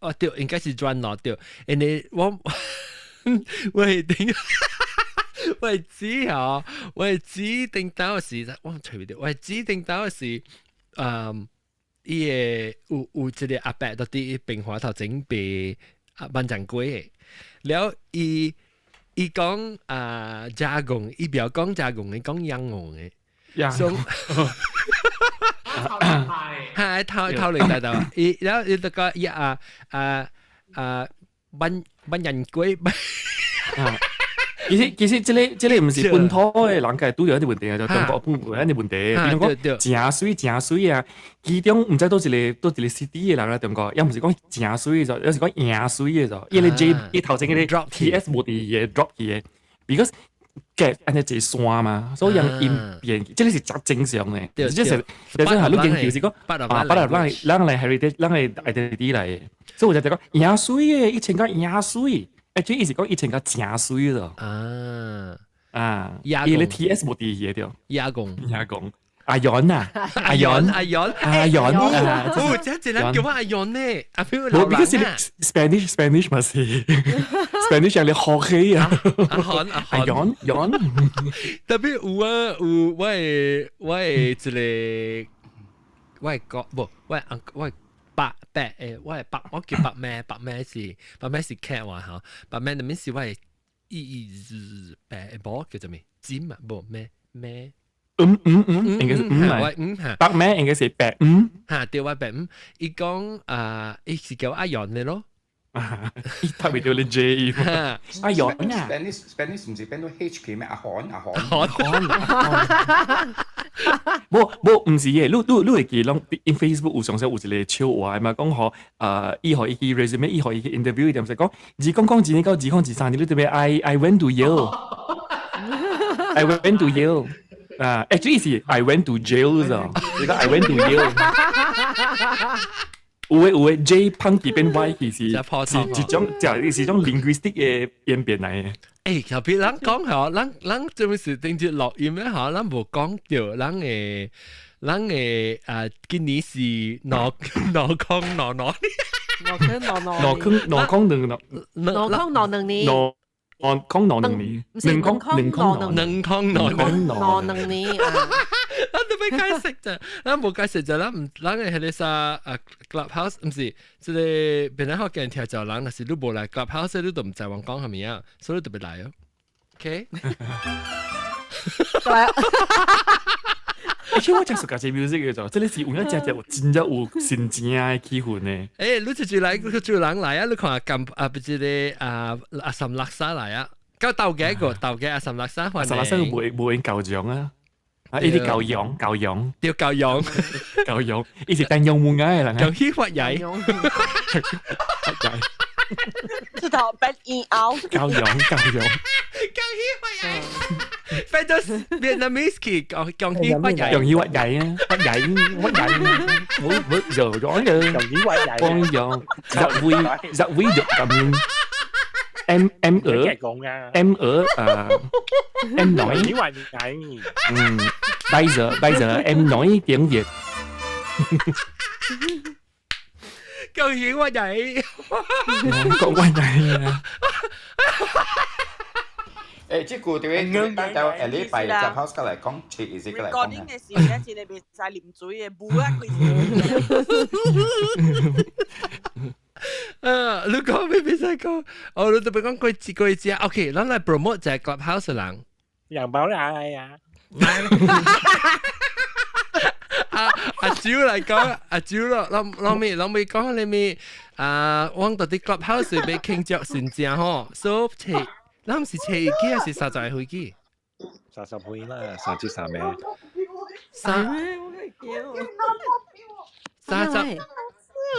哦對，應該是轉羅對，因為我係頂。我係知吼，我係知頂到時，我隨便我係知頂到時，伊個有一個阿伯到佇平華頭前賣啊萬象粿的，了伊講啊加工，伊不要講加工，伊講洋紅的，洋係頭頭嚟大頭，伊了伊就講伊啊啊啊萬萬人粿。其實，這個毋是本土的人家拄著一個問題啊，就中國本有一個問題，比如講誠媠誠媠啊，其中毋知佗一個佗一個 city 的人來中國，也毋是講誠媠的，抑是講贏媠的就，伊個 J 伊頭前彼個 TS 無佇個 drop 去的，because 夾按呢一山嘛，所以人音變，這個是真正常的，這是就是你研究是講啊，巴來咱來 heritage，咱的 identity 來的，所以我就講贏媠的，以前講贏媠。誒，意思講以前較誠媠咯。啊啊，伊咧 T S 無佇去對。亞公，亞公，阿勇啊，阿勇，阿勇，阿勇啊！哦，這一人叫我阿勇呢，阿邊無，because Spanish 嘛是 Spanish 係你學起啊。阿韓阿阿勇勇，特別有啊有，我的一個我的哥無，我的我的。白白誒，我係白，我叫白咩？白咩是 cat 話嚇，白咩？那邊是我係一白無叫做咩？尖啊，無咩咩？嗯嗯嗯，應該是嗯嚟。嗯嚇，白咩應該是白嗯。嚇，對我白嗯，伊講啊，伊是叫阿陽的咯。伊特別叫你 J 阿陽啊。 Spanish 唔是變到 H 嘅咩？阿韓阿韓。韓。無無毋是嘅，你會記攏 in Facebook 有上次有一個笑話嘛，講吼，伊予伊去 resume，伊予伊去 interview，伊點是講2002年到2023年，你特別 I went to Yale，I went to Yale，啊，actually 是 I went to jail 咋，你講 I went to Yale，有的 J 碰起變 Y 其實是一種就是種 linguistic 嘅演變來嘅。欸，特別咱講吼，咱做咩事頂住錄音咧吼，咱無講著，咱的啊，今年是兩兩空兩兩兩空兩兩兩空兩空兩兩兩空兩兩年，兩空兩兩年，兩空兩空兩空兩兩兩兩年啊！咱都欲解釋啫，咱無解釋啫，咱毋咱的彼个啥啊，Clubhouse 毋是，這个別人福建聽眾人，若是你無來 Clubhouse，你都毋知阮講啥物啊，所以你特別來哦。OK。對。而且我真是喜歡 music 嘅就，這個是有影真正有真正有神正的氣氛呢。欸，你一來，你一人來啊！你看咁啊，不是個啊阿三垃圾來啊，到豆嘅個豆嘅阿三垃圾，阿三垃圾無用教養啊。啊！伊啲教養教養，對教養教養，伊是單用門嘅人。恭喜發財，這頭變煙後。教養教養，恭喜發財，變做 Vietnamese 恭喜發財，恭喜發財啊！發財發財，我giờ rõ rồi，恭喜發財，光陽rất vui rất vui được gặp em ở em ở em nói ừ, bây giờ em nói tiếng Việt 恭喜發財，講發財啊！欸，這句對對，就下禮拜 Clubhouse 過來講，七一時過來講。 Recording 的時咧，真係袂使啉水的，無啊開始。啊！你講咩袂使講？哦，你特別講過節過節啊。OK，咱來 promote 就係 Clubhouse 人。洋包來啊！阿阿蕉來講，阿蕉咯，老尾講你咪啊，我到啲 Clubhouse 欲傾著先正吼，所以初，咱是初幾還是30歲幾？ 30歲啦，33個。三三十。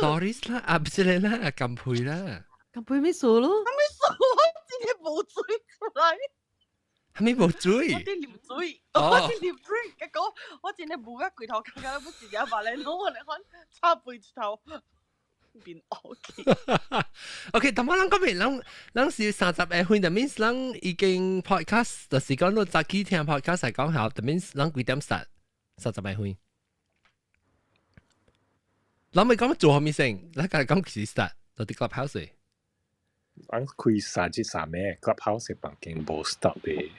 Doris 啦，啊唔是你啦，金佩啦。金佩咩數咯？咩數？我真係冇水出來。係咪冇水？我啲啉水，我啲啉水，結果我真係冇個櫃頭，剛剛不是也話你攞我嚟看，插背頭變 OK。 OK，但我諗嗰邊諗諗是30個分，就 means 咱已經 podcast，就是講你早起聽 podcast 嚟講下，就 means 咱幾點實30個分。咱咪講做何物先？咱家講其實實，就佇 clubhouse。咱開三節三暝，clubhouse 房間無 stop 的。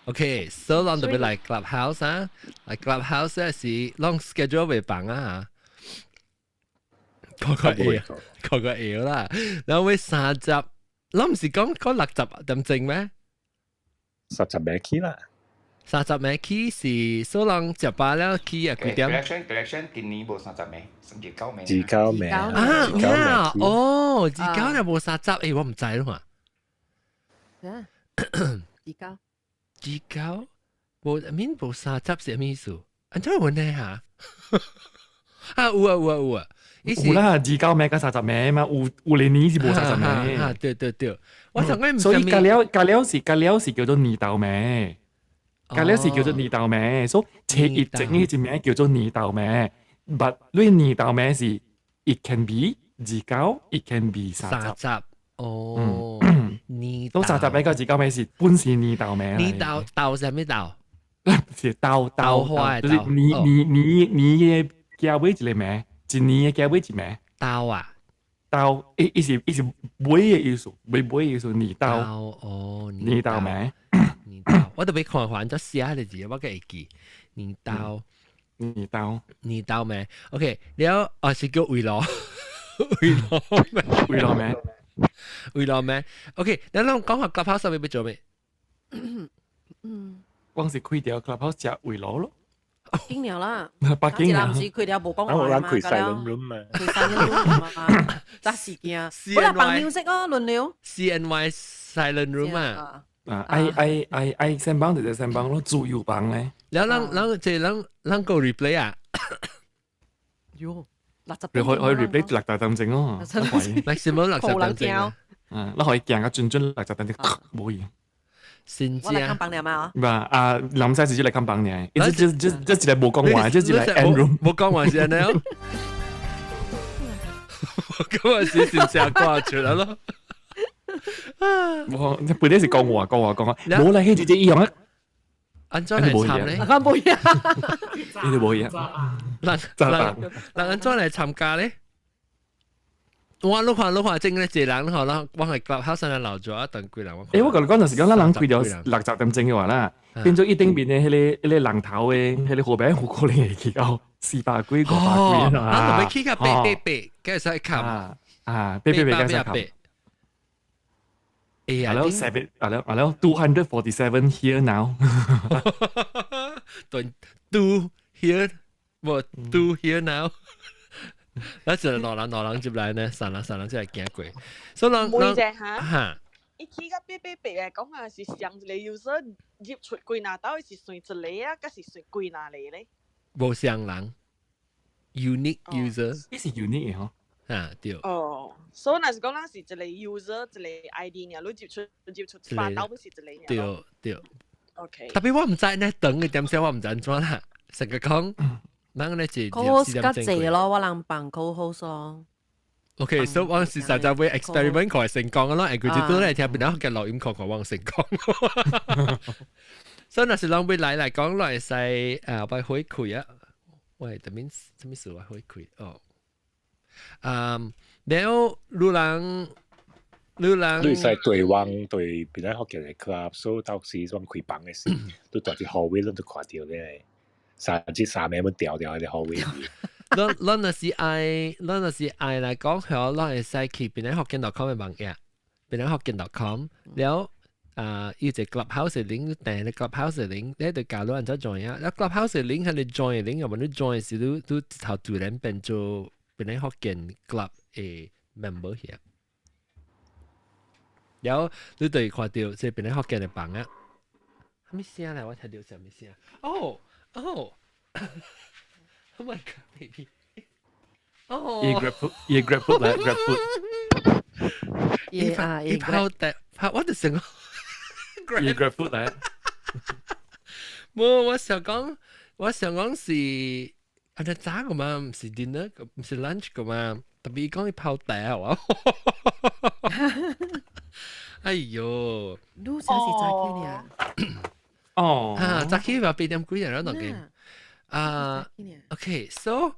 OK，so 咱就欲來 clubhouse 啊，來 clubhouse 咧是攏 schedule 袂放啊，個個會，個個會啦。然後會三集，咱毋是講講60點鐘咩？30暝起啦。30暝起是所人食飽了起啊幾點？Correction，correction，今年無30暝，29暝。29暝啊呀，哦，29就無三十，誒，我毋知咯嘛。啊，二九。二九無免無三十是咩意思？按怎問呢嚇？啊有啊有啊有啊！有啦，29暝佮30暝嘛，有有年年是無三十暝。啊對對對，我想講所以加了加了是加了是叫做年頭暝，加了是叫做年頭暝，所以初一正呢一名叫做年頭暝。But 你年頭暝是 it can be 29，it can be 三十。哦，年都30暝佮29暝是本是年頭暝。年頭豆是啥物豆？是豆豆花，就是年年年年的結尾一個暝，一年的結尾一暝。豆啊？豆，伊伊是伊是尾的意思，尾尾的意思，年豆。哦，年豆暝。年豆，我都欲看看怎寫的字，我閣會記。年豆，年豆，年豆暝。OK，了哦是叫圍爐，圍爐暝，圍爐暝，圍爐暝。OK，咱攏講下 Clubhouse 欲做咩？嗯，光是開條 Clubhouse 食圍爐咯。經了啦，北京啊，毋是開條無講話嘛，開 silent room 嘛，開 silent room 嘛，揸時間。好啦，放 music 哦，輪流。 CNY silent room 啊。啊，愛愛愛愛先幫就先幫咯，自由幫咧。然後咱咱這咱咱個 replay 啊。喲，60你可以 replay 60點鐘哦，maximum 60點鐘。啊，你可以行個準準60點鐘，無去。先我來看房了嘛？唔啊，林生直接來看房呢，這這這這一個無講話，這一個 end room，無講話是按呢？咁啊是先正掛出來咯。無，你本來是講話講話講話，無啦，彼直接一樣啊。按怎來參咧？我無嘢。你哋無嘢。人人人按怎來參加咧？我你看你看，正咧一人吼，咱我係 clubhouse 上來留咗等幾人。欸，我共你講就是講，咱人開著60點鐘的話啦，變做一頂面的彼個人頭的彼個號碼有可能會去到400幾、500幾啊。咱就欲起到888，會使冚。啊，888會使冚。哎呀，啊了 seven，啊了啊了 247 here now。對，two here，無 two here now。咱就兩人兩人入來呢，三人三人才會行過。所以人問者哈，哈，伊起到888來講啊，是上一個 user 入出幾若兜是算一個啊，抑是算幾若個咧？無相人，unique user，呢是 unique 的嗬。啊對。哦，所以若是講咱是一個 user 一個 ID 爾，你入出100兜是一個爾。對對。 OK。 Tapi 我毋知呢長的點寫，我毋知按怎啦。成個講，咱咧是 co-host 較濟咯，我人放 co-host 咯。 OK，所以我是實在會 experiment 看成功咯，會佢就都來聽邊個嘅錄音看看我成功。所以若是人欲來來講，來使誒，我會開啊。喂，啥物啥物事我會開哦。嗯，了，路人路人，你使對網對邊個學嘅 club，所以到時我開房的時，都蹛佇 hallway 攏都看著咧，三至三暝要掉掉喺個 hallway。咱咱若是愛，咱若是愛來講，響咱會使去檳城福建 .com 的網頁，檳城福建 .com 了啊，伊個 clubhouse 的 link，訂咧 clubhouse 的 link，你就加入按怎 join 啊？了 clubhouse 的 link 係你 join 的 link，又無你 join 時，你你頭自然變做檳城福建 club 的 member 去啊。了你就會看著這檳城福建的房啊。啥物聲來？我聽著啥物聲？哦哦！Oh my god, baby！哦，伊 Grab food，伊 Grab food 來 Grab food。伊啊，伊泡茶，泡我就成個伊 Grab food 來。冇，我想講是啊，你早個嘛，唔是 dinner，唔是 lunch 個嘛，特別講伊泡茶啊。哎呦，你啥是早起呢？哦，啊，早起話8點幾啊，當然。啊，OK，so，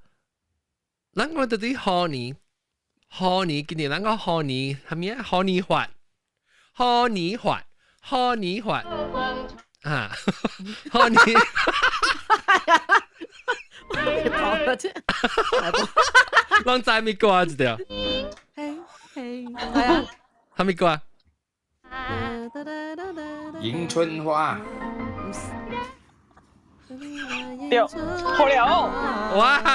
咱講到底賀年，賀年今年咱講賀年，係咪啊？賀年發，賀年發，賀年發，啊，賀年。講咗啫，攏知咪歌一條？嘿，嘿，係啊，係咪歌？迎春花。對，好了。哇，搞，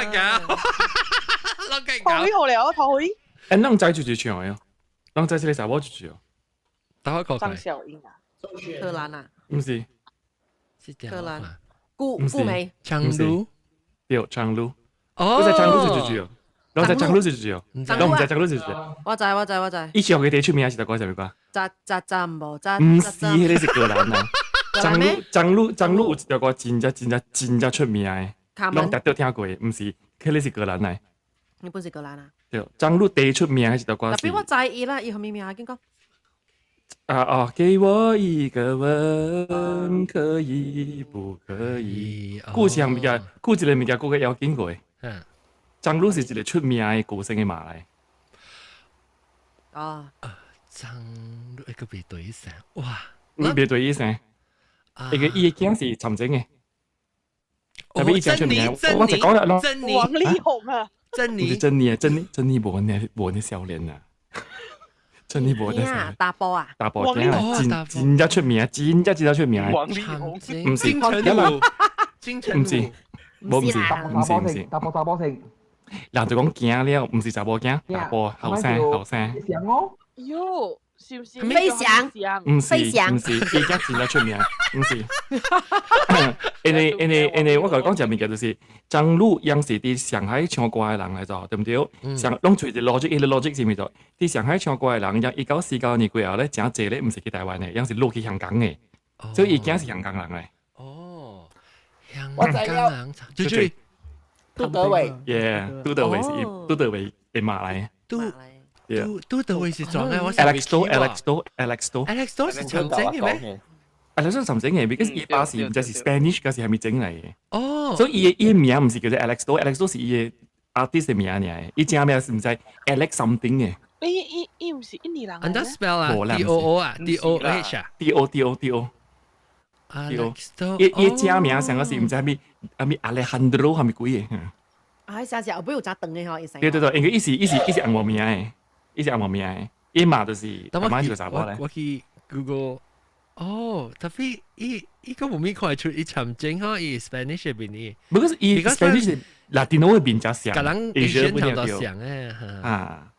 老計頭好了，頭去。誒，攏知就是唱的哦，攏知這個查某就是哦。打開張小英啊，柯蘭啊，毋是，柯蘭，顧顧美，張璐，對，張璐。哦，我知張璐就是哦，我知張璐就是哦，我毋知張璐就是。我知我知我知。以前佢哋出名是條歌，啥物歌？扎扎扎無扎。毋是，彼個是柯蘭啊。張璐張璐張璐有一條歌真正真正真正出名的，攏逐都聽過的，毋是，彼個是柯蘭來。你本是柯蘭啊？對，張璐第一出名的一條歌。特別我知伊啦，伊啥物名？緊講。啊哦，給我一個吻，可以不可以？顧一項物件，顧一個物件，顧較要緊過。張璐是一個出名的歌星的媽來。哦。張璐一個袂對聲，哇！你袂對聲。伊個伊的囝是參政的，特別伊真出名。我就講啦，王力宏啊，珍妮，毋是珍妮啊，珍妮珍妮無呢無呢少年啊，珍妮無呢。大波啊，大波囝真真正出名，真正真正出名。王力宏，毋是，金城武，金城毋是，無毋是，毋是毋是。大波大波成。人就講驚了，毋是查某囝，大波後生後生。喲。是唔是飛翔？毋是毋是，伊囝真正出名，毋是。因為我共你講一個物件，就是張璐樣是佇上海唱歌的人來做，對毋對？上攏揣一個 logic，伊個 logic 是毋做？佇上海唱歌的人，1949年過後咧，誠濟咧，毋是去台灣的，樣是落去香港的，所以伊囝是香港人來。哦，香港人，對對，杜德偉，yeah，杜德偉是杜德偉的媽來。杜。杜德偉是怎嘅？我 Alex To，Alex To，Alex To， Alex To 是長整嘅咩？Alex To 長整嘅，because 伊爸是毋知是 Spanish，還是啥物整來嘅。哦，所以伊的名毋是叫做 Alex To，Alex To 是伊的 artist 的名爾。伊正名是毋知 Alex something 嘅。伊伊伊毋是印尼人。按怎 spell 啊？D O O 啊？D O H 啊？D O D O D O。 Alex To，伊伊正名上個是毋知啥物，啥物 Alejandro 啥物鬼嘅。啊，啥是後尾有誠長嘅吼，伊對對對，因為伊是紅毛名的。伊是紅毛名的，伊媽就是阿媽是個查某咧。我去 Google，哦，特別伊伊個無咪看會出伊參政吼，伊 Spanish 嘅面伊。不過是伊 Spanish Latino 嘅面較像，佮人 Asian 差不多像誒。啊。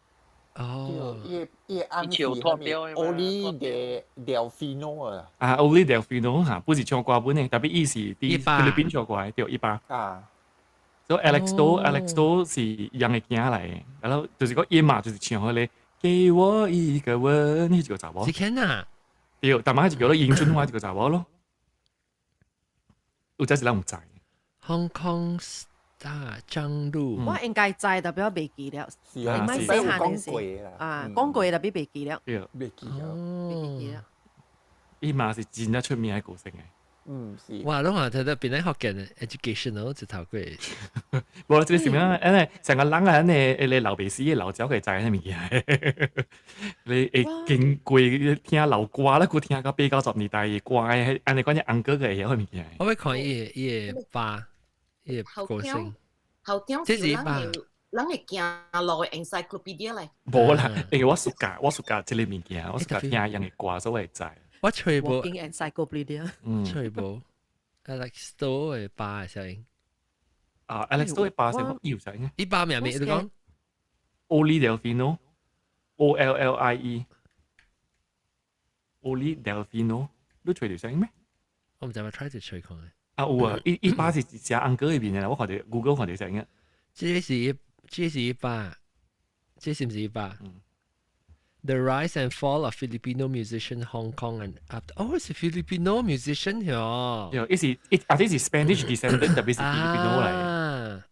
哦。伊伊按是啥物？Oli de Delfino 啊。啊，Oli Delfino 哈，不是唱歌本的，特別伊是佇菲律賓唱歌的，對，伊爸。啊。所以 Alex To Alex To 是楊的囝來的，然後就是講伊媽就是唱彼個給我一個吻，彼個查某。是 Ken 啊？對，但嘛是叫做迎春花一個查某咯。有這是咱毋知。 Hong Kong star 張璐，我應該知，特別我袂記了。是啊，是細漢講過啦。啊，講過特別袂記了。對，袂記了。袂記了。伊媽是真正出名的歌星的。嗯，是。哇，攏話睇到邊個學嘅 educational 一頭過。無啦，這個是咩？因為成個人啊，呢個老爸死的老鳥會知彼物件。你會經過聽老歌啦，閣聽到八九十年代的歌，按呢款隻紅哥哥會曉彼物件。我欲看伊的爸，伊的歌聲。後聽這是爸。人會行路的 encyclopedia 咧。無啦，因為我暑假這個物件，我暑假聽人的歌，所以會知。我揣無。 encyclopedia。揣無。Alex To 的爸的聲音。啊，Alex To 的爸聲音有聲音。伊爸名咩？你講？Ollie Delfino，O L L I E。Ollie Delfino，你揣著聲音咩？我毋知，我 try 就揣看。啊有啊，伊伊爸是食紅哥的面的，我看著 Google 看著聲音。這個是這是伊爸，這是毋是伊爸？The rise and fall of Filipino musician Hong Kong and up。哦，是 Filipino musician 喲。對，伊是伊啊，這是 Spanish descendant，特別是 Filipino 來。啊。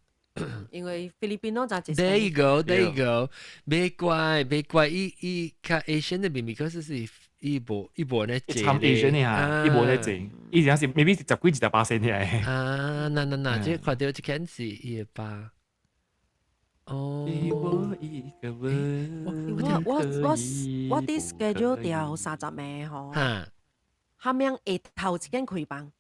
因為 Filipino 就係 There you go, there you go。別怪，別怪，伊伊較 Asian 的面，because 是伊無咧伊參 Asian 的哈，伊無咧濟，伊只是 maybe 是十幾20%爾。啊，那那那，這看到這件是伊的爸。哦。給我一個吻。我我我啲 schedule 掉30名嗬。嚇。下面下頭一間開房。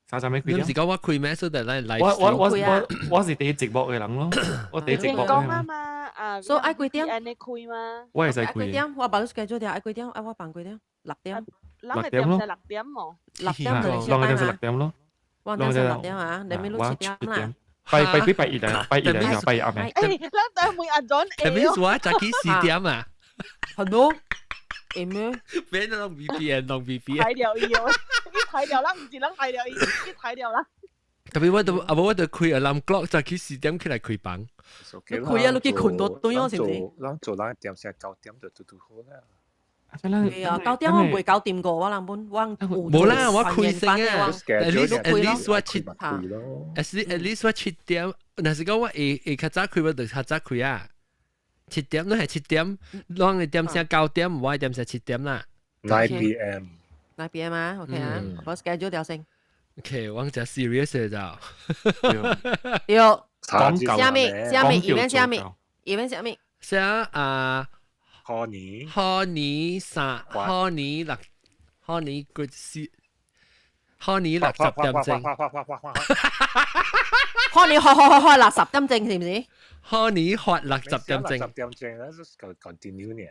30名開。你唔是講我開咩？所以來來。我我我我我是第一直播的人咯，我第一直播。講啊嘛，啊，所以愛幾點？按呢開嗎？我會使開。幾點？我把你 schedule 掉，愛幾點？愛我放幾點？六點。六點咯。六點喎。六點就兩個點是6點咯。我點是六點啊？你咪六七點啦。拜拜幾拜一來，拜一來，拜一阿妹。誒，咱等會阿 John 特別是我早起4點啊。係咯。會咩？別弄 VPN，弄 VPN。睇掉伊哦，伊睇掉啦，唔是咱睇掉伊，伊睇掉啦。特別我都啊無我都開 alarm clock，早起4點起來開房。開啊！你去睏多頓哦，是毋是？咱做咱點先9點就拄拄好啦。對啊，9點我未搞掂過，我人本我無啦，我開先啊。At least 我七，at least 我7點，若是講我會會較早開，我就較早開啊。七點，你係七點，啷個點先9點，我點先七點啦。 9 p.m. 9 p.m. 啊，OK 啊，我 schedule 掉先。 OK，我真 serious 就。對，講啥物？啥物？event 啥物？event 啥物？寫啊，賀年，賀年三，賀年六，賀年個四，賀年60點鐘。賀年開開開開60點鐘是毋是？賀年發六十點鐘。十點鐘，咱就是 continue 呢。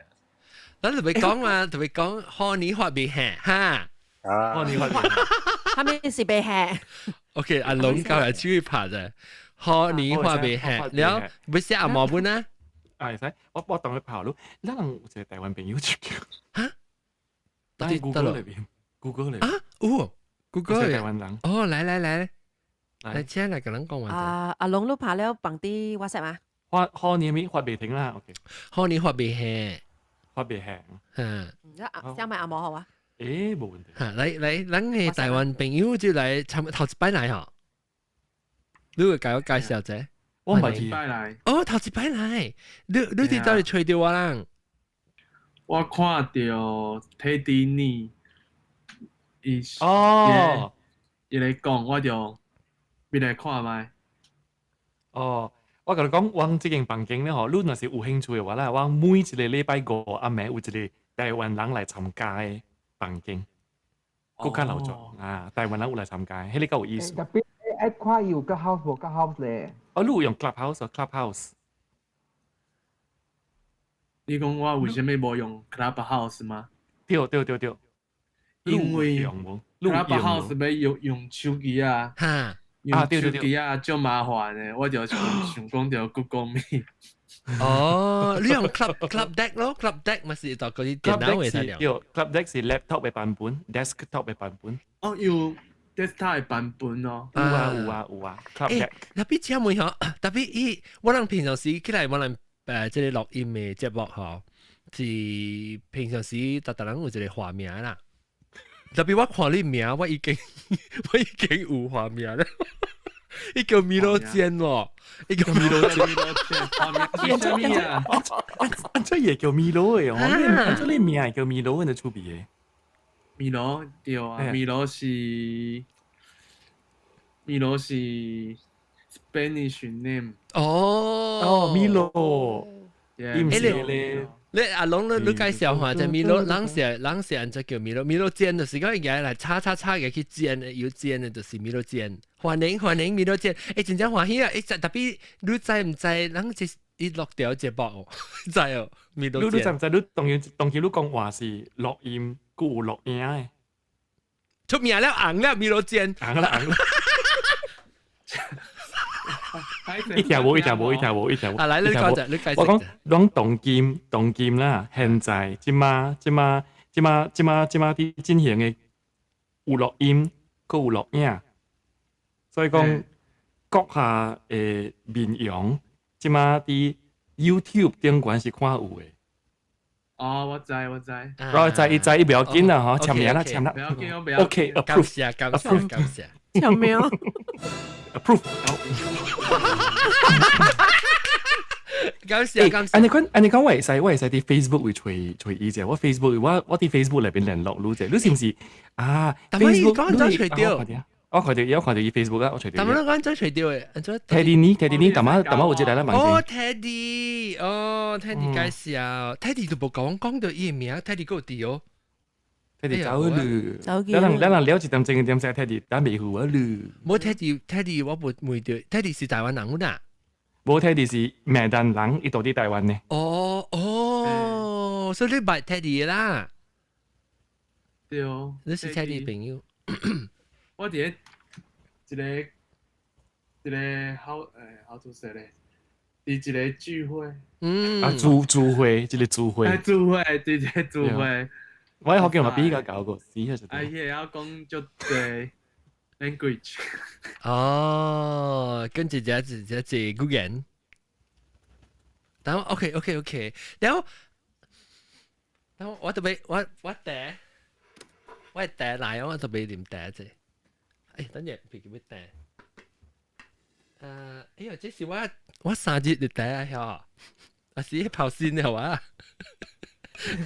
咱就別講嘛，特別講賀年發未下哈。啊，賀年發未。他們是未下。 OK，阿龍教嚟注意拍啫。賀年發未下，了要寫阿毛本啊？啊，會使，我當佢跑路，咱人有一個台灣朋友出叫。哈？喺 Google 裏邊，Google 裏邊。啊？有，Google 台灣人。哦，來來來，來，請來跟人講話。啊，阿龍你拍了放啲 WhatsApp 嗎？發賀年咪發未停啦，OK。賀年發未下，發未下。嗯。想買阿毛好啊？誒，冇問題。嚇，來來，咱嘅台灣朋友就來參頭一擺來嗬。你會介我介紹者？我唔係擺來。哦，頭一擺來，你佇佗裡揣著我人？我看著睇電影，伊哦，伊咧講，我就變來看覓。哦，我共你講，阮這間房間咧吼，你若是有興趣的話咧，我每一個禮拜五暗暝有一個台灣人來參加的房間，閣較留作啊，台灣人有來參加，彼個較有意思。特別愛看有個 house 無個 house 咧。哦，你有用 Clubhouse Clubhouse？你講我為啥物無用 Clubhouse 嗎？對對對對，因為 Clubhouse 欲用用手機啊，用手機啊，足麻煩的，我就想講著 Google Meet。哦，你用 Club Deck 咯，Club Deck 咪是就嗰啲電腦嘅材料。對，Club Deck 是 laptop 嘅版本，desktop 嘅版本。哦，有 desktop 嘅版本哦。有啊有啊有啊，Club Deck。特別請問嗬，特別伊，我人平常時起來，我人這個錄音嘅節目嗬，是平常時逐逐人有一個畫面啦。特別我看你名，我已經有畫面啦。伊叫米羅堅喎，伊叫米羅堅。什麼啊？啊，這也叫米羅的哦，啊，這你名也叫米羅，的出別的。米羅對啊，米羅是 Spanish name。哦哦，米羅，伊毋是咧。你阿龍，你介紹下就米羅，人是按怎叫米羅？米羅煎就是講伊來叉叉叉嘅去煎的，有煎的就是米羅煎。歡迎歡迎米羅煎，欸，真正歡喜啊！欸，特別你知毋知？人這伊錄掉節目哦，知哦？米羅煎。你知毋知？你當然當時你講話是錄音，閣有錄影的。出名了，紅了，米羅煎。紅了紅了。一條無，一條無，一條無，一條無。啊，來，你講者，你解釋。我講，攏當今當今啦，現在這馬這馬這馬這馬這馬佇進行的有錄音，閣有錄影，所以講閣下的面容，這馬佇 YouTube 頂懸是看有的。哦，我知我知。我知伊知伊不要緊啦，嗬，簽名啦，簽啦。不要緊，我不要。 OK，感謝感謝感謝。簽名。 Approve。感謝感謝。按呢款按呢講，我會使佇 Facebook 會揣揣伊者，我 Facebook 我佇 Facebook 內邊聯絡你者，你是毋是啊？Facebook 講真揣著。我看著伊，我看著伊 Facebook 啊，我揣著。但係講真揣著的，按怎？Teddy 呢？Teddy 呢？淡仔淡仔有一個來咱問。哦，Teddy，哦，Teddy 介紹，Teddy 都無講講著伊的名，Teddy 閣有佇哦。 Teddy 走了，咱人咱人聊一點鐘一點鐘，Teddy 等袂赴啊了。無 Teddy，Teddy 我無問著，Teddy 是台灣人有哪？無 Teddy 是馬丹人，伊住佇台灣呢。哦哦，所以你捌 Teddy 啦？對哦，你是 Teddy 朋友。我佇咧一個一個 how how to say 咧，佇一個聚會。嗯。啊，聚聚會，一個聚會。聚會，佇一個聚會。我喺福建嘛比較搞過，死啊！哎，伊會曉講足濟 language。哦，跟住這這這語言。然後 OK OK OK，然後我特別我茶，我茶來，我特別啉茶者。哎，等陣別叫茶。哎呀，這是我生日的茶啊，啊是泡先的嘛？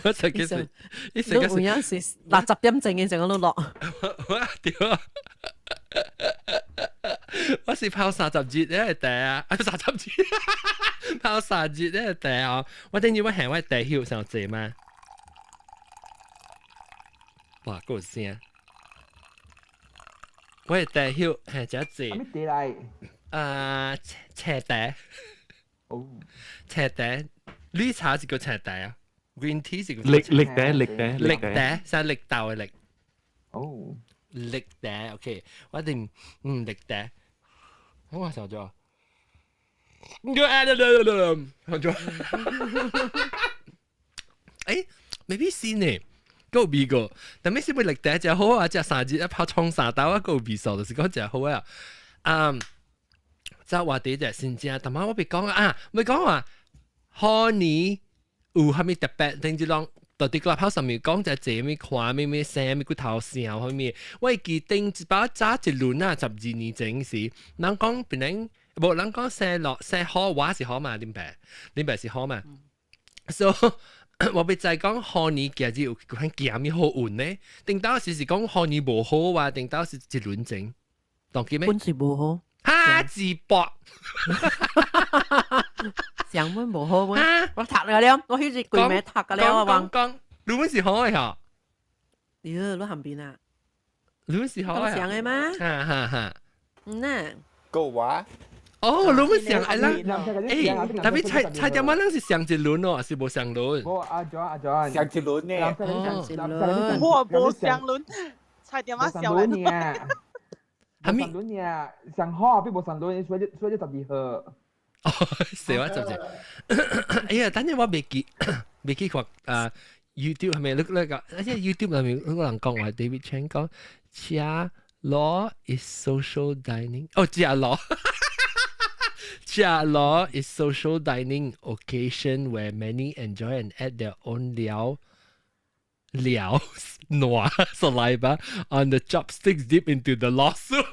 我實其實，你有影是60點鐘嘅時候都落。我對啊，我是泡30日咧茶啊，啊30日，泡3日咧茶哦。我等於我行我茶葉上濟嗎？哇，夠聲！我的茶葉係真濟。啥物茶來？啊，青茶。哦。青茶，綠茶是叫青茶啊。Green tea 是叫綠綠茶，綠茶，綠茶，是綠豆的綠。哦。綠茶，OK，我定嗯綠茶。我想咗。想咗。誒，maybe 先呢？夠味個，但係是咪綠茶食好啊？食3日一泡沖三兜啊，夠味素，就是講食好啊。嗯，就話啲就先正，但係我別講啊，咪講話 honey 有蝦米特別，定係講到底個上面講就這咩看咩咩聲咩骨頭聲，啥物？我記頂一擺早一輪啊，12年前時，人講別人無人講生落生好話是好嘛？恁爸恁爸是好嘛？所以我欲知講虎年今日有款行咩好運呢？頂當時是講虎年無好啊，頂當時一輪前，當記咩？本是無好，哈字搏，上本無好咩？我讀了了，我彼日規暝讀了啊！講講，你本是好的嗬？對，你旁邊啊？你本是好的？上的嗎？哈哈哈。嗯呐。夠話。哦，你們上哎啦，欸，特別菜菜點仔咱是上一輪哦，還是無上輪？無阿 John 阿 John 上一輪呢？上一輪。我無上輪，菜點仔上輪呢？係咪？上輪呢？上好比無上輪，所以12號。哦，是我12。哎呀，等陣我未記，未記看啊 YouTube 係咪？你你個，而且 YouTube 裏面嗰個人講話，David Chan 講，食螺 is social dining。哦，食螺。食螺 is social dining occasion where many enjoy and add their own 料料 nua saliva on the chopsticks deep into the 螺 soup。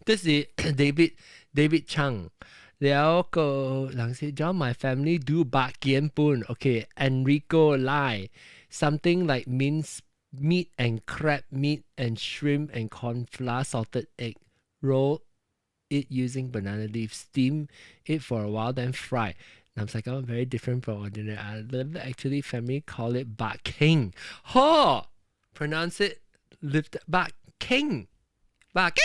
這是 David Chang。了個人是叫 my family do 肉羹飯，OK，Enrico Lai something like minced meat and crab meat and shrimp and corn flour salted egg roll it using banana leaf steam it for a while then fry。南西講 very different from ordinary. I actually family call it 肉羹。呵，pronounce it lift 肉羹，肉羹。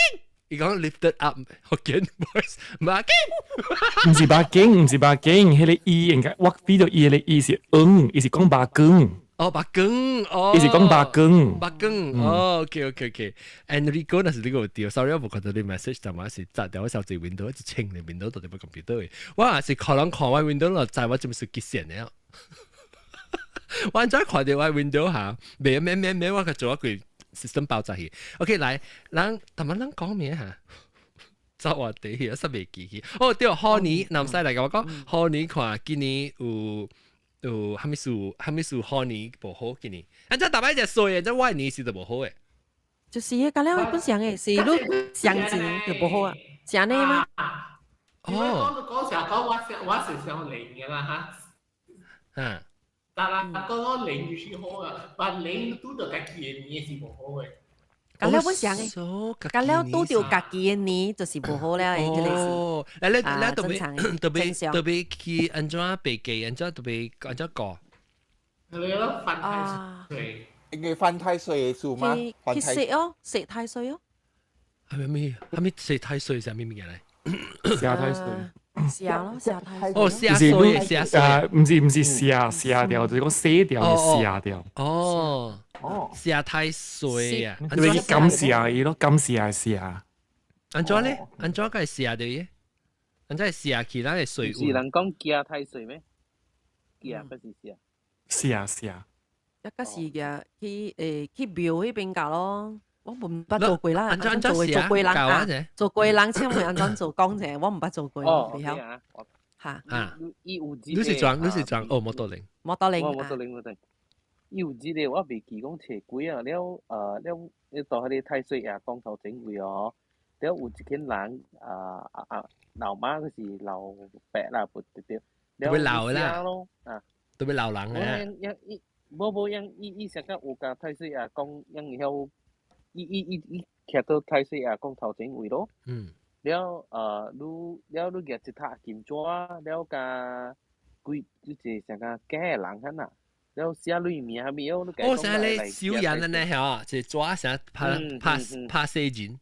伊講 lifted up 福建 voice，肉羹。毋是肉羹，毋是肉羹，彼個伊應該我 feel 到伊個伊是嗯，伊是講肉羹。哦，肉羹，哦，伊是講肉羹。肉羹，哦，OK OK OK。Enrico 那是你個對，sorry 我無看到你 message，但係是砸掉我手機 window，一清你 window 到底部 computer 嘅。我也是可能看我 window 咯，知我這麼是極線的。我怎看到我 window 嚇，未咩咩咩，我去做一句 system 爆炸去。OK，來，咱同埋咱講咩嚇？走話地，實未記起。哦，對，賀年南西來共我講，賀年看今年有啥物事，啥物事賀年無好今年。啊，這逐擺隻衰的，這我年是就無好的。就是啊，甲了本上的是你上錢就無好啊，是按呢嗎？哦，講成講我是想零嘅啦嚇。但係講講零就是好啊，但零拄著家己的年是無好的。甲了本上的，甲了拄著家己的年就是無好了的，這個是。哦，來來來，特別特別正常特別去按怎白記，按怎特別按怎過？你咯，犯太歲。應該犯太歲的數嗎？去去食哦，食太歲哦。係咪咩？係咪食太歲是啥物物件來？寫太歲。寫咯，寫太歲。哦，寫歲，寫歲。啊，毋是寫寫掉，就是講寫掉是寫掉。哦哦，寫太歲啊！因為感謝伊咯，感謝寫。按怎咧？按怎個寫的耶？按怎寫起咱的歲？是人講驚太歲咩？驚不是寫。寫寫。一個是嘅去去廟彼邊教咯，我毋捌做過啦，按怎做寫做過人教我者做過人請問按怎做講者，我毋捌做過，哦，袂曉。嚇。啊！伊有一你是裝，你是裝哦，摩托零。摩托零。我摩托零摩托零。伊有一個我袂記講揣幾啊，了了，你到彼個太歲爺公頭前位哦，了有一群人啊啊啊老媽就是老伯啦，不對對，特別老啦，啊，特別老人啊。伊無無，因伊伊成個有共太歲爺講，因會曉，伊伊伊伊徛到太歲爺公頭前位咯。了你了你舉一塔金紙，了共幾就是成個假的人遐呐。了寫你名啥物哦，你哦，啥咧小人啊呢嚇，一個紙啥拍拍拍死人。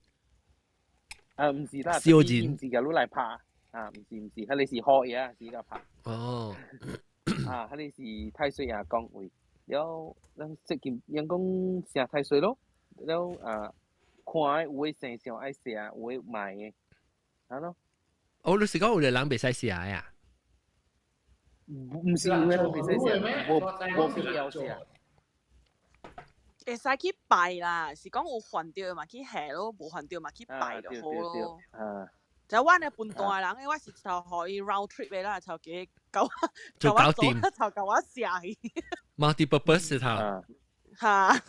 啊，毋是啦，小人毋是共你來拍，啊，毋是毋是，彼個是好嘢，是共拍。哦。啊，彼個是太歲爺講話，了咱最近人講寫太歲咯，了啊，看有的生肖愛寫，有的賣的，啊咯。哦，你是講有的人袂使寫呀？毋是有的人袂使寫，無必要寫。會使去拜啦，是講有犯著嘛去下咯，無犯著嘛去拜就好咯。啊。就我呢笨蛋的人，我是頭予伊 round trip 的啦，頭家共我就搞掂，頭共我寫去。 Multi-purpose 頭。嚇！啊，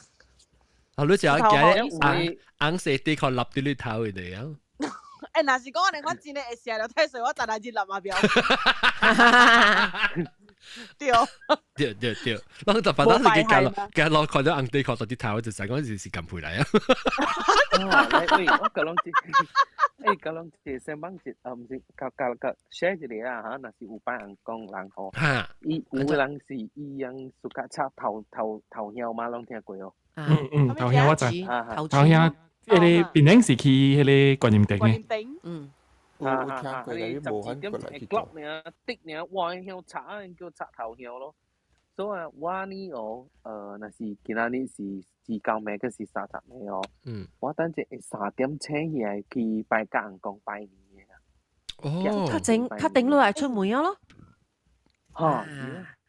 你就係紅紅色底褲立佇你頭的啊？欸，若是講按呢，我真的會寫著太歲，我逐日日立嘛袂。對。對對對，攏就反正是去加落加落看到紅底褲佇頭，就知講是減肥來啊。喂，我講攏欸，講攏一個先幫一，啊，毋是，共共共 share 一下啊嚇，若是有拜尪公人吼，伊有的人是伊樣 suka 插頭頭頭香嘛，攏聽過哦。嗯嗯，頭香我知，頭香，彼個檳城是去彼個觀音殿的。嗯。有有聽過，但是無很過來去做。爾，滴爾，哇，香插叫插頭香咯。所以我呢哦，若是今仔日是29暝，閣是30暝哦。我等陣會3點醒起來去拜尪公拜年的啦。哦。較前較頂落來出門啊咯。嚇！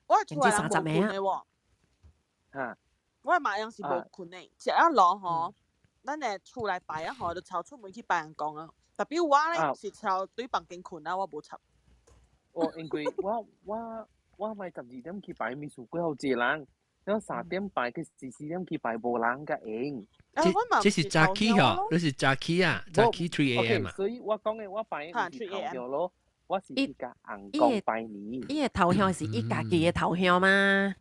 我厝內人無睏的喎。嚇！我媽樣是無睏的，食了滷吼，咱的厝內拜啊吼，就朝出門去拜尪公啊。特別我咧是朝對房間睏啊，我無插。哦，因為我買12點去拜，咪數過好濟人，了3點拜，佢是4點去拜，無人較閒。這是早起吼，你是早起啊？早起 3 a.m. 啊？所以我講的我拜的毋是頭香咯，我是去共尪公拜年。伊的頭香是伊家己的頭香嗎？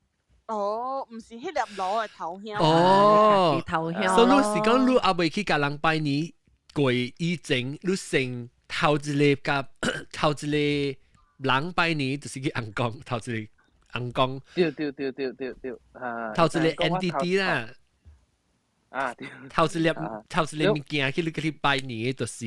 哦，毋是彼粒爐的頭香。哦，頭香。所以你是講你猶未去共人拜年過以前，你先頭一個共頭一個人拜年，就是去尪公，頭一個尪公。對對對對對對，啊。頭一個 NDD 啦。啊對。頭一粒頭一粒物件去你去拜年，就是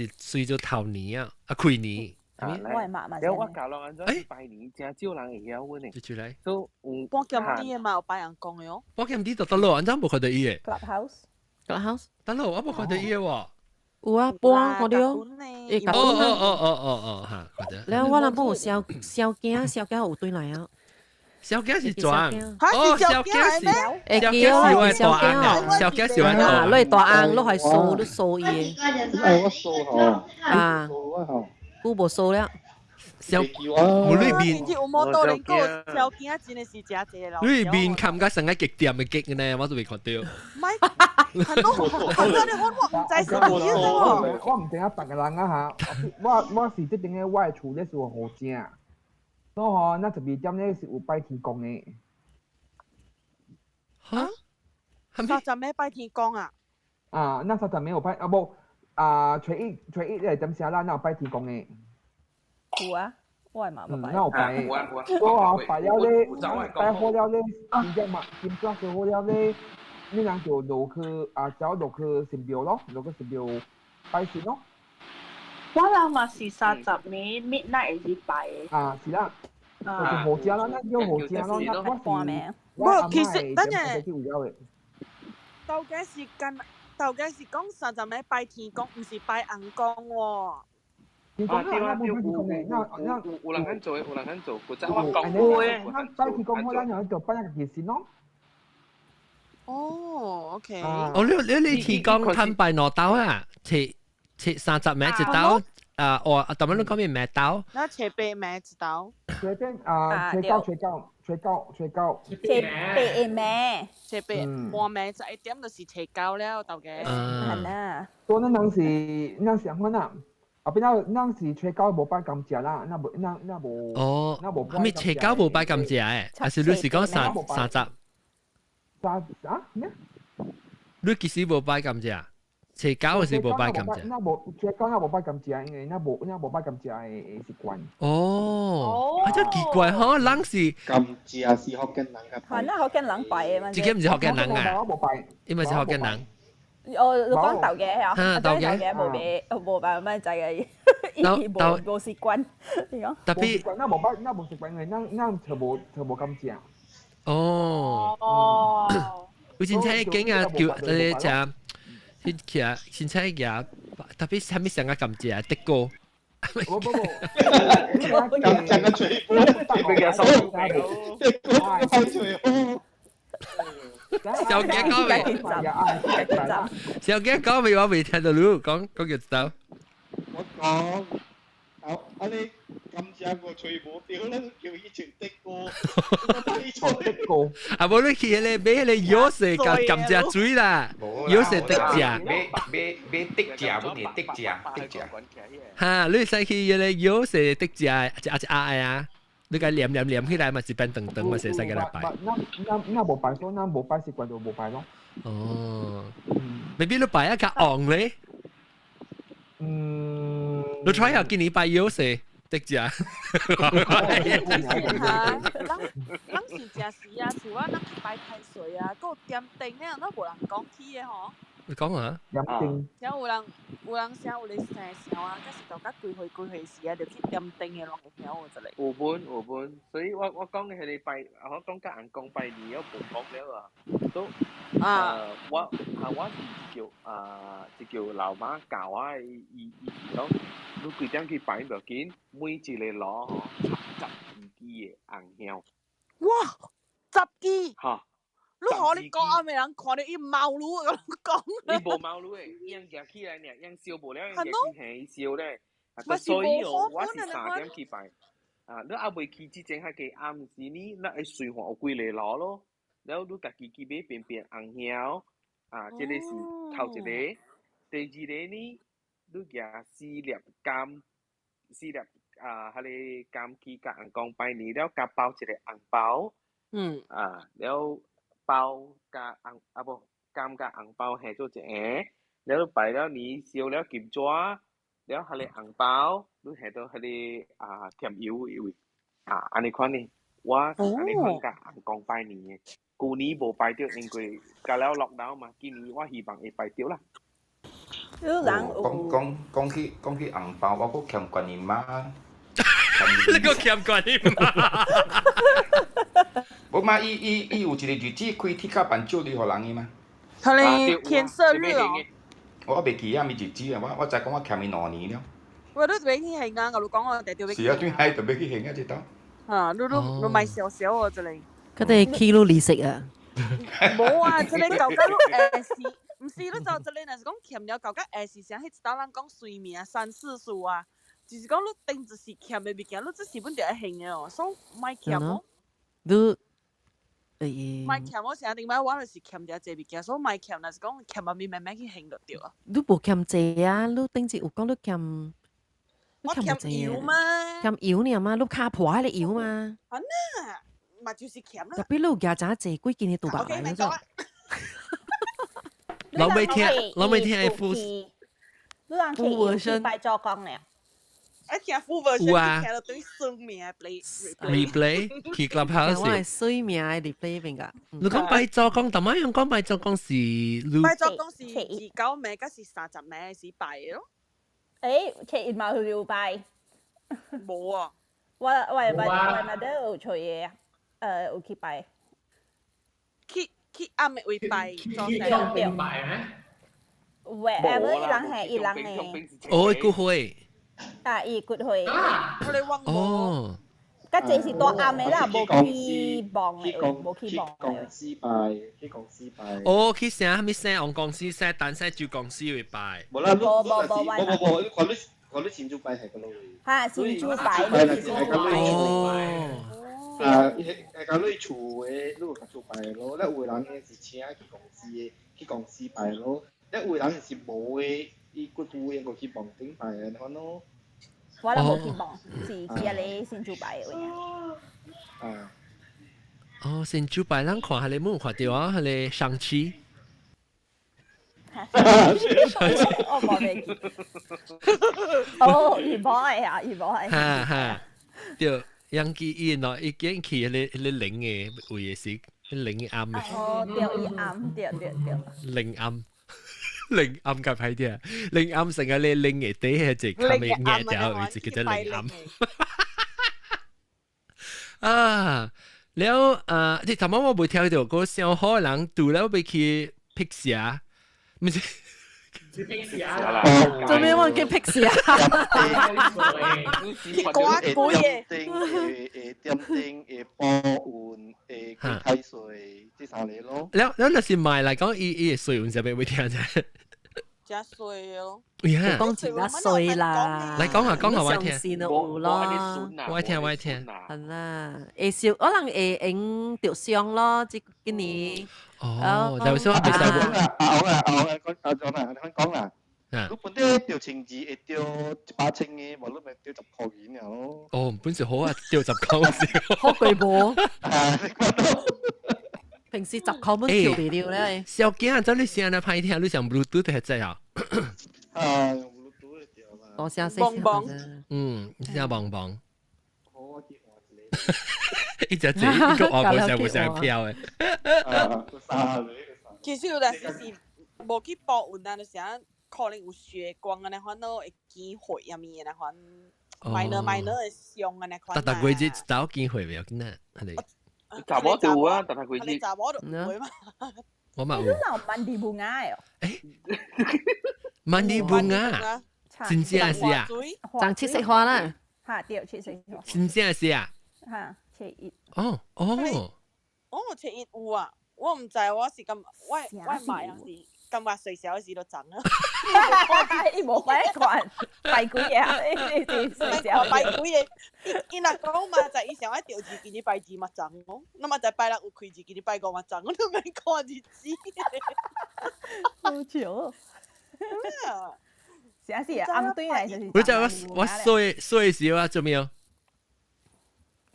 隨做頭年啊，啊開年。我係媽嘛。了我教人按怎拜年，真少人會曉阮的。出來。所以有半減啲的嘛有拜尪公的哦。半減啲就得咯，按怎無看著伊的？Clubhouse。 Clubhouse。得咯，我無看著伊的喎。有啊，搬看著。哦哦哦哦哦哦，嚇，看著。了我人本有小小囝，小囝有轉來啊。小囝是怎？哦，小囝是，小囝是我大翁啊，小囝是我大翁。你大翁，你係數，你數伊。我數吼。啊。久無數了。小，無你面。有冇多人講小囝真係是真濟咯。你面冚甲成個極點的極呢，我都未看到。唔係，很多很多你我唔知是咩喎。我唔知影別個人啊嚇，我是這邊的我的厝咧是有好食。所以吼，咱12點咧是有拜天公的。嚇？30暝拜天公啊？啊，咱30暝有拜啊無啊，初一初一咧點聲咱有拜天公的。有啊，我嘛冇拜。咱有拜。所以吼拜了咧，拜好了咧，金紙嘛金紙燒好了咧，你人就落去啊，走落去神廟咯，落去神廟拜神咯。我人嘛是30暝 midnight 是拜的。啊，是啦，就是好食啦，咱叫好食咯，咱我是無，其實等下，到底是跟到底是講30暝拜天公，毋是拜尪公喎。啊對啊對，有人肯做，有人肯做，古早我講過的。拜天公好，咱就就拜一個神咯。哦，OK。哦，你天公貪拜兩刀啊？切切30暝一刀，啊，哦，特別你講咩暝刀？那切八暝一刀。切八啊，切九切九切九切九。切八暝，切八半暝11點就是切九了，大家。係啦。所以咱人是咱相反啊，後邊咱咱是初九無拜甘蔗啦，那無那那無。哦，那無。係咪初九無拜甘蔗的？還是你是講三十？三啊咩？你幾時無拜甘蔗？初九是無拜甘蔗。那無初九那無拜甘蔗，因為那無那無拜甘蔗的習慣。哦，啊真奇怪吼，人是甘蔗是福建人較拜。係啦，福建人拜的嘛。這個毋是福建人啊，我無拜，因為是福建人。哦，你講豆嘅啊？豆嘅無拜，無拜咩仔嘅，伊無無習慣，你講。特別。那無拜，那無習慣，因為咱咱就無就無甘蔗。哦。哦。有真正經啊，叫嗰啲食。去徛凊彩舉，特別啥物上個甘蔗的哥。無無無，甘蔗個嘴巴，你俾佢收的哥開嘴。小傑講未？小傑講未？我未聽到你講講叫知道。我講，啊你甘蔗個嘴無掉啦，叫伊食的哥。的哥。啊無你去彼個買彼個藥水甘甘蔗水啦，藥水滴食。買買買滴食，不是滴食，滴食。哈，你使去彼個藥水滴食，一壓一壓的啊，你共黏黏黏起來嘛，是變長長嘛，是會使共來拜。那那那無拜，所以咱無拜習慣就無拜咯。哦，maybe 你拜啊較旺咧。嗯。你 try 下今年拜藥水滴食。咱咱是食時啊，像我咱去拜太歲啊，閣有點燈啊，都無人講起的吼。你講啊？點燈。像有人有人寫有咧生想啊，才是到甲幾歲幾歲時啊，就去點燈的攏會曉有一個。有本有本，所以我講的彼個拜，我講佮尪公拜年，我無講了啊。都啊，我啊我是叫啊，是叫老媽教我的，伊伊是講，你幾點去拜無要緊，每一个爐吼插十二支的紅香。哇，十支！哈。你予你講啊，沒人看著伊毛擼，我共你講。伊無毛擼的，伊用舉起來爾，用燒無了，用舉起燒咧。所以哦，我是3點去拜。啊，你猶未去之前，較濟暗時呢，咱會隨看有幾个爐咯。了你家己去買片片紅香，啊，這个是頭一个。第二个呢，你舉四粒柑，四粒啊，彼个柑去共尪公拜年了，共包一个紅包。嗯。啊，了。包佮紅啊無柑佮紅包下做一下，了拜了年燒了金紙，了彼个紅包你下到彼个啊添油的位，啊按呢款呢，我是按呢款共尪公拜年的，舊年無拜著，因為共了 lockdown 嘛，今年我希望會拜著啦。講講講起講起紅包，我閣欠觀音媽。你閣欠觀音媽？無嘛，伊伊伊有一個日子開鐵甲辦酒禮予人的嘛。他咧天赦日哦。我袂記啊，物日子啊，我我知講我欠伊兩年了。我都欲去還啊，共你講我定著欲。是啊，對，係就欲去還啊，這道。嚇，你你你買少少哦，這裡。佢哋起路利息啊！冇啊，這裡舊家你是，唔是你就這裡若是講欠了舊家是啥？彼一道人講隨命三四數啊，就是講你頂就是欠的物件，你這是本就會還的哦，所以莫欠哦。你誒，莫欠我成頂擺我就是欠遮濟物件，所以莫欠，若是講欠啊，咪慢慢去還就對啊。你無欠濟啊？你頂次有講你欠，我欠油嘛？欠油爾嘛？你跤破彼個油嘛？啊那，嘛就是欠啦。特別你有舉誠濟幾斤的賭博來嗰種。老尾聽，老尾聽 full，你人去拜做工了。啊，聽 full version，聽到對算命 play replay 去 clubhouse。我係算命的 replay 邊個？你講拜做工，但係用講拜做工是？拜做工是29暝，還是30暝是拜的咯？誒，初一嘛有拜。無啊。我嘛都有揣的，有去拜。去暗的位拜，去向邊拜咩？Wherever 伊人係伊人的。哦，骨灰。啊，伊骨灰。哦。較濟是大暗的啦，無去望的，無去望的。公司拜，去公司拜。哦，去啥物啥王公司、啥單啥酒公司會拜。無啦，無無無無，你看你看你新竹拜係個咯。哈，新竹拜，你是哦。啊，係講你厝的，你有共厝拜咯。咧有的人是請去公司的，去公司拜咯。咧有的人是無的，伊骨灰應該去望頂拜的款咯。我都無去望，是去遐個新竹拜的位。啊。哦，新竹拜，咱看下你冇看到啊？彼个上期。我無袂記。哦，預保的啊，預保的。哈哈，對。楊記伊喏，伊見去彼个彼个靈的位的是，靈的暗的。哦，對，伊暗，對對對。靈暗，靈暗較歹聽，靈暗成個咧靈的底下一個較袂硬條位置叫做靈暗。啊，了啊，你頭先我未聽到個小可人除了欲去辟邪，毋是？做咩我叫辟邪？刮鬼嘅，會點燈，會保運，會開水，這三個咯。了了，若是買來講，伊伊會稅運啥物會聽者？真衰咯！講真較衰啦。來講下講下我聽。有咯，我聽我聽。係啦，會受可能會用著傷咯，這今年。哦，就說阿王啊，阿王啊，阿王啊，講阿王啊，你講啦。你本底著1000會著100千的，無你咪著10塊錢爾咯。哦，本是好啊，著10塊先。好過無？平時10塊本跳袂了咧。小囝，這你聲若歹聽，你上 Bluetooth 就知啊。啊，用 Bluetooth 就對啦。多聲細聲。嗯，你聲棒棒。好，我去換一個。一隻字一個話無聲無聲飄的。啊，三個。其實有陣時是無去保溫啊，就是可能有血光啊，那款咯會機會啊物的那款，minor minor 的傷啊那款。逐逐月一走機會袂要緊啊，係咪？查某就有啊，逐逐月。查某就有嘛。我嘛有。你有曼迪布亞哦？曼迪布亞，真正是啊？長七色花啦。嚇，對，七色花。真正是啊？嚇，七一。哦哦。哦，七一有啊。我毋知，我是感我我買啊是感覺隨小時都長啊。伊無怪看拜鬼啊，伊是隨小。拜鬼的，伊若講嘛，就伊想愛釣字，今日拜二嘛長哦。那麼在拜六有開字，今日拜五嘛長，我都免看日子。好笑。啥事啊？暗對來就是。我知我我細細時我做咩？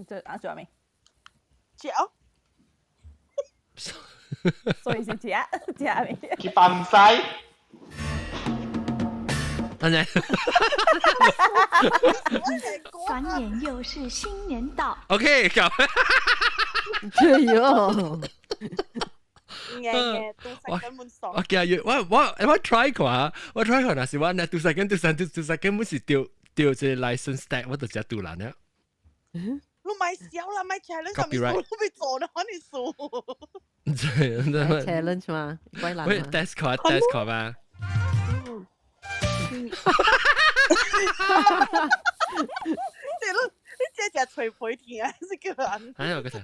做啊做咩？食。所以是食食咩？去放西。等陣。轉眼又是新年到。 OK，夠。哎呦！我今日我我我 try 過，我 try 過，若是我若拄實緊拄實拄拄實根本是掉掉這個 license tag，我就食杜蘭了。你買笑啦，買 challenge 上面數都被做了，你數。 challenge 嘛，鬼難。喂，test 佢 test 佢嘛。你你這夾吹皮聽，是叫人。哎呀，嗰陣。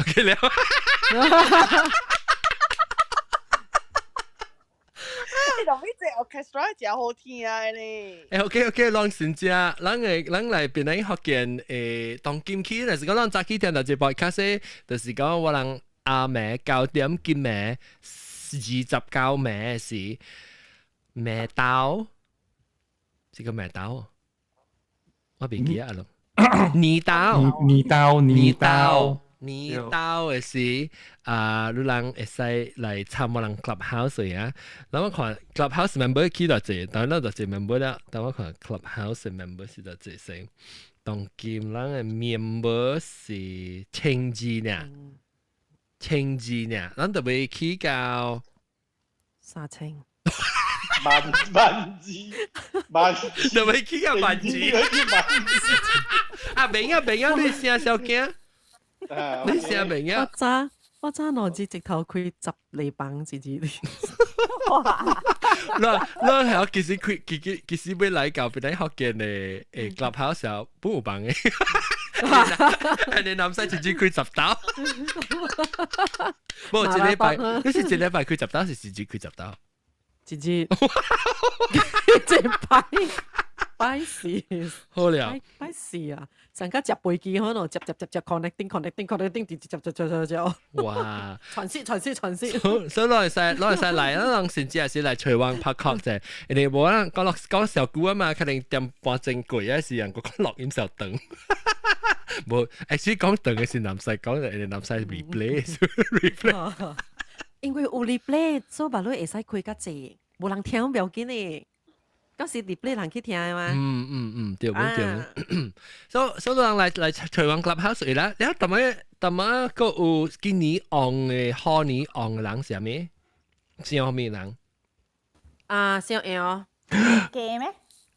OK 了。你同呢隻 orchestra 真好聽啊咧。誒，OK OK，咱先知，咱會咱來變來福建誒，當今起，若是講咱早起聽到這 podcast，就是講我人阿暝9點今暝29暝是暝豆，是個暝豆，我袂記得咯。年豆，年豆，年豆。年豆的是啊，你人會使來參我人 clubhouse 啊。咱我看 clubhouse member 去偌濟，但咱偌濟 member 了，但我看 clubhouse member 是偌濟先。當今咱的 member 是1200呢，1200呢，咱就袂起到3000。萬萬字，萬就袂起到萬字。啊，明啊明啊，你聲小驚。你寫明啊？我早內子直頭開10厘房，自己。那那係其實開其實其實要來到別人福建的誒 clubhouse 時不有房的。你南西直接開10刀。無一禮拜，你是一禮拜開10刀，是直接開10刀？直接。一擺。擺事，好了，擺事啊！成家接飛機可能接接接接 connecting connecting connecting 直接接接接接。哇！傳說傳說傳說。所以攞嚟晒攞嚟晒嚟，咱人甚至係是來台灣拍曲啫。人哋無人講落講小久啊嘛，可能點半鐘過啊時人個講錄音小長。無，actually 講長嘅是南西講，人哋南西 replay replay。因為有 replay，所以別你會使開較濟，無人聽唔要緊的。嗰時 replay 人去聽的嘛？嗯嗯嗯，對，對。所以人來來台灣 clubhouse 啦，你睇下淡仔閣有今年紅的、虎年紅的人是啥物？是啥物人？啊，小楊。假咩？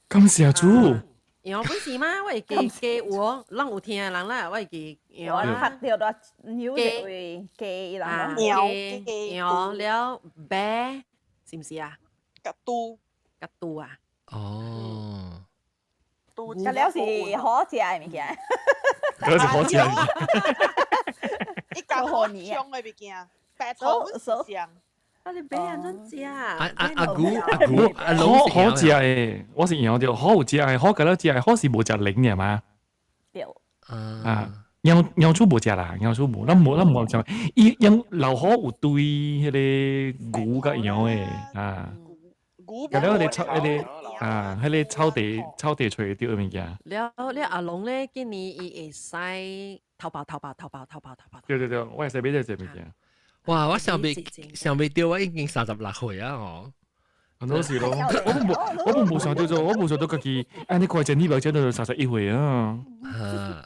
感謝主。楊本是嗎？我會記記有哦，咱有聽的人啦，我會記楊啦。我拍到咗牛一位假人。楊了白，是毋是啊？甲拄。甲拄啊！哦，這了是好食的物件，這是好食的物件。一嚿好香的物件，白醋香。啊，你買按怎食？阿阿阿姑阿姑阿好好食的，我是用著好有食的，好甲了食的，好是無食零的嘛。對。啊，羊羊厝無食啦，羊厝無，咱無咱無食。伊用老虎有對彼個牛佮羊的啊。甲了彼個草，彼個啊，彼個草地草地揣著的物件。了了阿龍咧，今年伊會使淘寶淘寶淘寶淘寶淘寶。對對對，我會使買這個物件。哇！我想袂想袂著，我已經36歲啊！吼，很多時咯，我無我無想到做，我無想到家己，按呢塊錢你表錢都31歲啊。啊！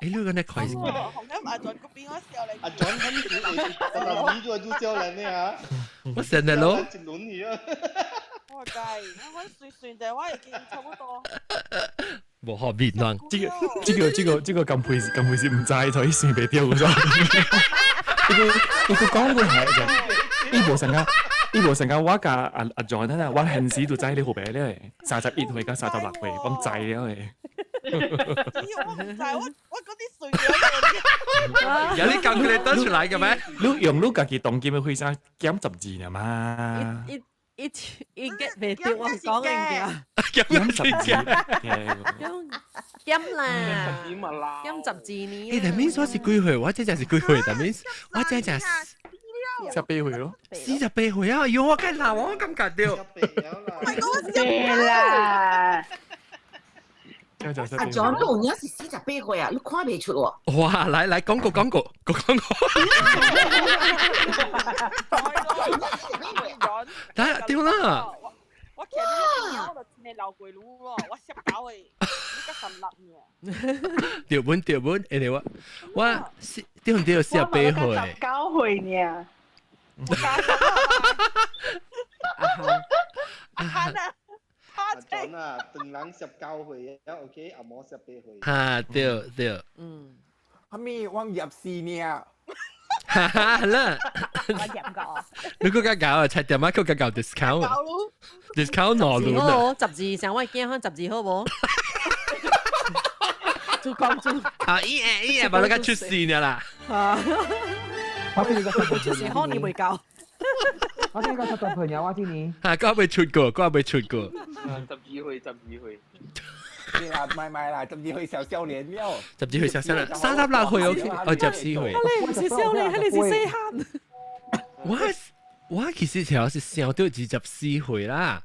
欸，你講你快！阿俊嗰邊我笑你。阿俊，咁你做做少年的啊？我成日咯。我計，我算算就我已經差不多。無學面亂。這個咁配是咁配是毋知，所以算袂著咗。伊個講個係就，伊無成個，伊無成個我佮阿阿 John 啊，我現時就知你好白咧，31歲佮36歲，講知了咧。我唔知，我嗰啲水有啲咁佢哋得出來嘅咩？你用你家己當今嘅歲數減12呢嘛？一一一 get 袂著我講嘅物件，減12，減啦，減12年。欸，但面說是幾歲？我這只是幾歲？但面我這只48歲咯，48歲啊！喲，我梗老，我感覺到。對啦。阿 John，你有影是48歲啊？你看袂出喎。哇！來來，講個講個個講個。來，對啦。我其實你我就真係老鬼佬喎，我19歲，你才16年。對本對本，因為我我對唔對48歲。 19歲呢。阿漢啊！阿 John 啊，唐人19歲啊，OK，阿嬤18歲。哈，對對。嗯。哈咪我入四呢？哈哈啦，我飲過。你閣較搞啊，7點啊，閣較搞 discount 啊，discount 攞輪啊。好，12上我驚看12好無？做講做。啊，伊會伊會，把你較出事呢啦。啊！我聽你個出事可能未夠。我聽你個七十朋友啊，今年。嚇，嗰未出過，嗰未出過。 12歲，12歲。對啦，唔係唔係啦，12歲小少年了。 12歲小少年，36歲 OK，哦，14歲。你唔是少年，你是細漢。我其實條是想到24歲啦，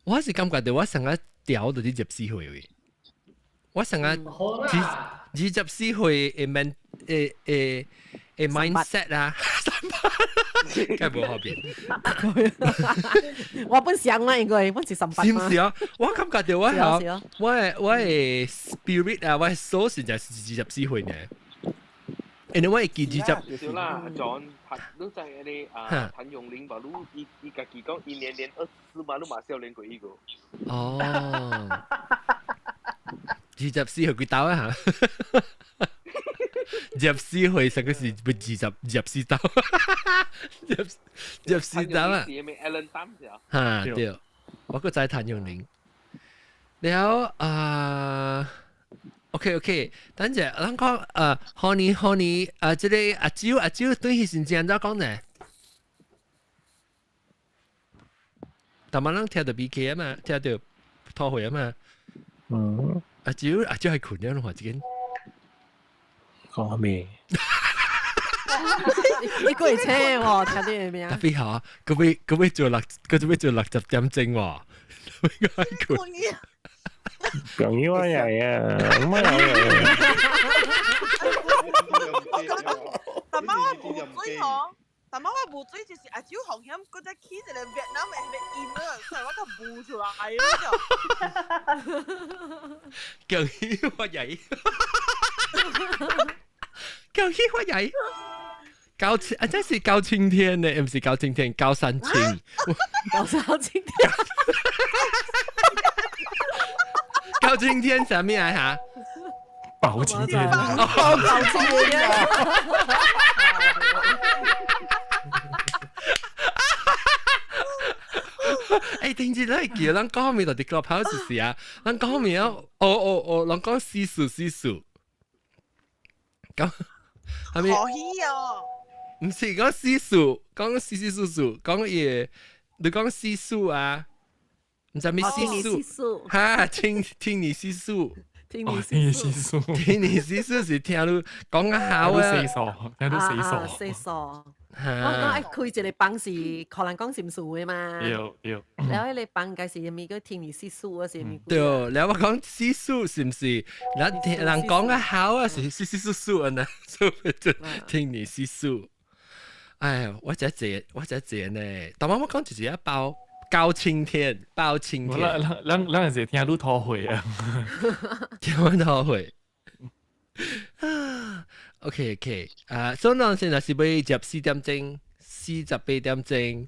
我是感覺到我上個調到24歲位，我上個24歲的 man 誒誒誒 mindset 啊，梗係冇後邊。我本想啦，應該本是18。是唔是啊？我感覺到我係我的 spirit 啊，我的 soul 是就係24歲呢。因為我會記二十。少啦，John，你知嗰個啊，譚詠麟吧？你伊伊家己講，伊年年24嘛，你嘛少年過伊個。哦，24歲幾刀啊？24歲上個是不24刀，24刀啊！嚇對，我閣知譚詠麟。了啊，OK OK，等陣咱講，Honey Honey 啊，這個阿蕉阿蕉對彼時陣按怎講呢？逐擺人聽著 BK 啊嘛，聽著吐血啊嘛。嗯。阿蕉阿蕉係困了，話這間。講咩？你過會請喎，聽你的名。特別嚇，佢要佢要做六，佢要做60點鐘喎。佢困。朋友啊，係啊，咁啊。但媽我無水吼，但媽我無水就是阿蕉風險，閣再起一個越南的那個音啊，所以我較無出來咯。恭喜發財！恭喜發財！高青啊，這是高青天呢，毋是高青天，高山青。高山青天。高青天啥物來嚇？包青天。包青天。欸，頂住你記，咱講面就佇 Clubhouse 時啊，咱講面哦哦哦，咱講私事私事，講係咪？可喜哦！毋是講私事，講私私事事，講伊，你講私事啊？毋知咩私事？哈，聽聽你私事，聽你私事，聽你私事是聽你講較好啊！死傻，聽你死傻，死傻。我講愛開一個房是可能講心事的嘛。對對。了彼個房該是物叫聽你細數啊，是物。對，了我講細數是毋是？咱聽人講較好啊，是細細數數啊呢，所以就聽你細數。哎呀，我真濟，我真濟呢。但我講就是一包包青天，包青天。咱咱是聽你吐血啊，聽我吐血。啊，OK OK，啊，所以咱現在是欲入4點鐘，48點鐘，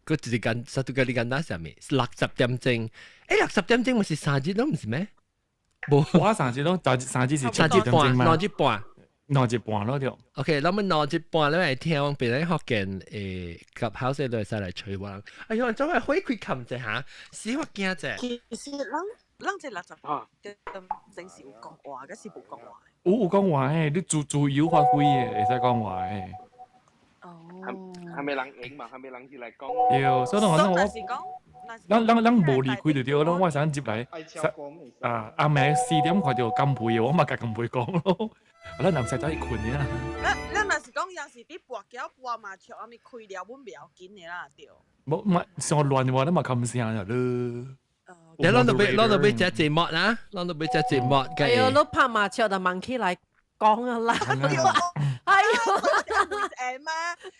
閣一個簡，實拄個你簡單啥物？60點鐘，欸，60點鐘毋是3日攏毋是咩？無，我3日攏，3日是3日半，2日半，2日半咯對。 OK，咱們2日半咱來聽，別人福建及考試都會使來吹我。哎喲，怎會火開冚者嚇？死我驚者。其實咱這60點鐘是有講話，抑是無講話？有講話誒，你自由發揮的，會使講話的。哦。係咪人應嘛？係咪人是來講？對，所以講我咱咱咱無離開就對，咱我想入來，啊，暗暝4點看著金培的，我嘛共金培講咯。咱若毋使走去睏的啦。咱若是講，若是佇跋筊跋麻雀，啥物開了，阮袂要緊的啦，對。無嘛，傷亂的話，咱嘛冚聲了咯。你攏都欲攏都欲食節目啦，攏都欲食節目。哎喲，你拍麻雀就忙起來講啊啦。哎喲，會嘛？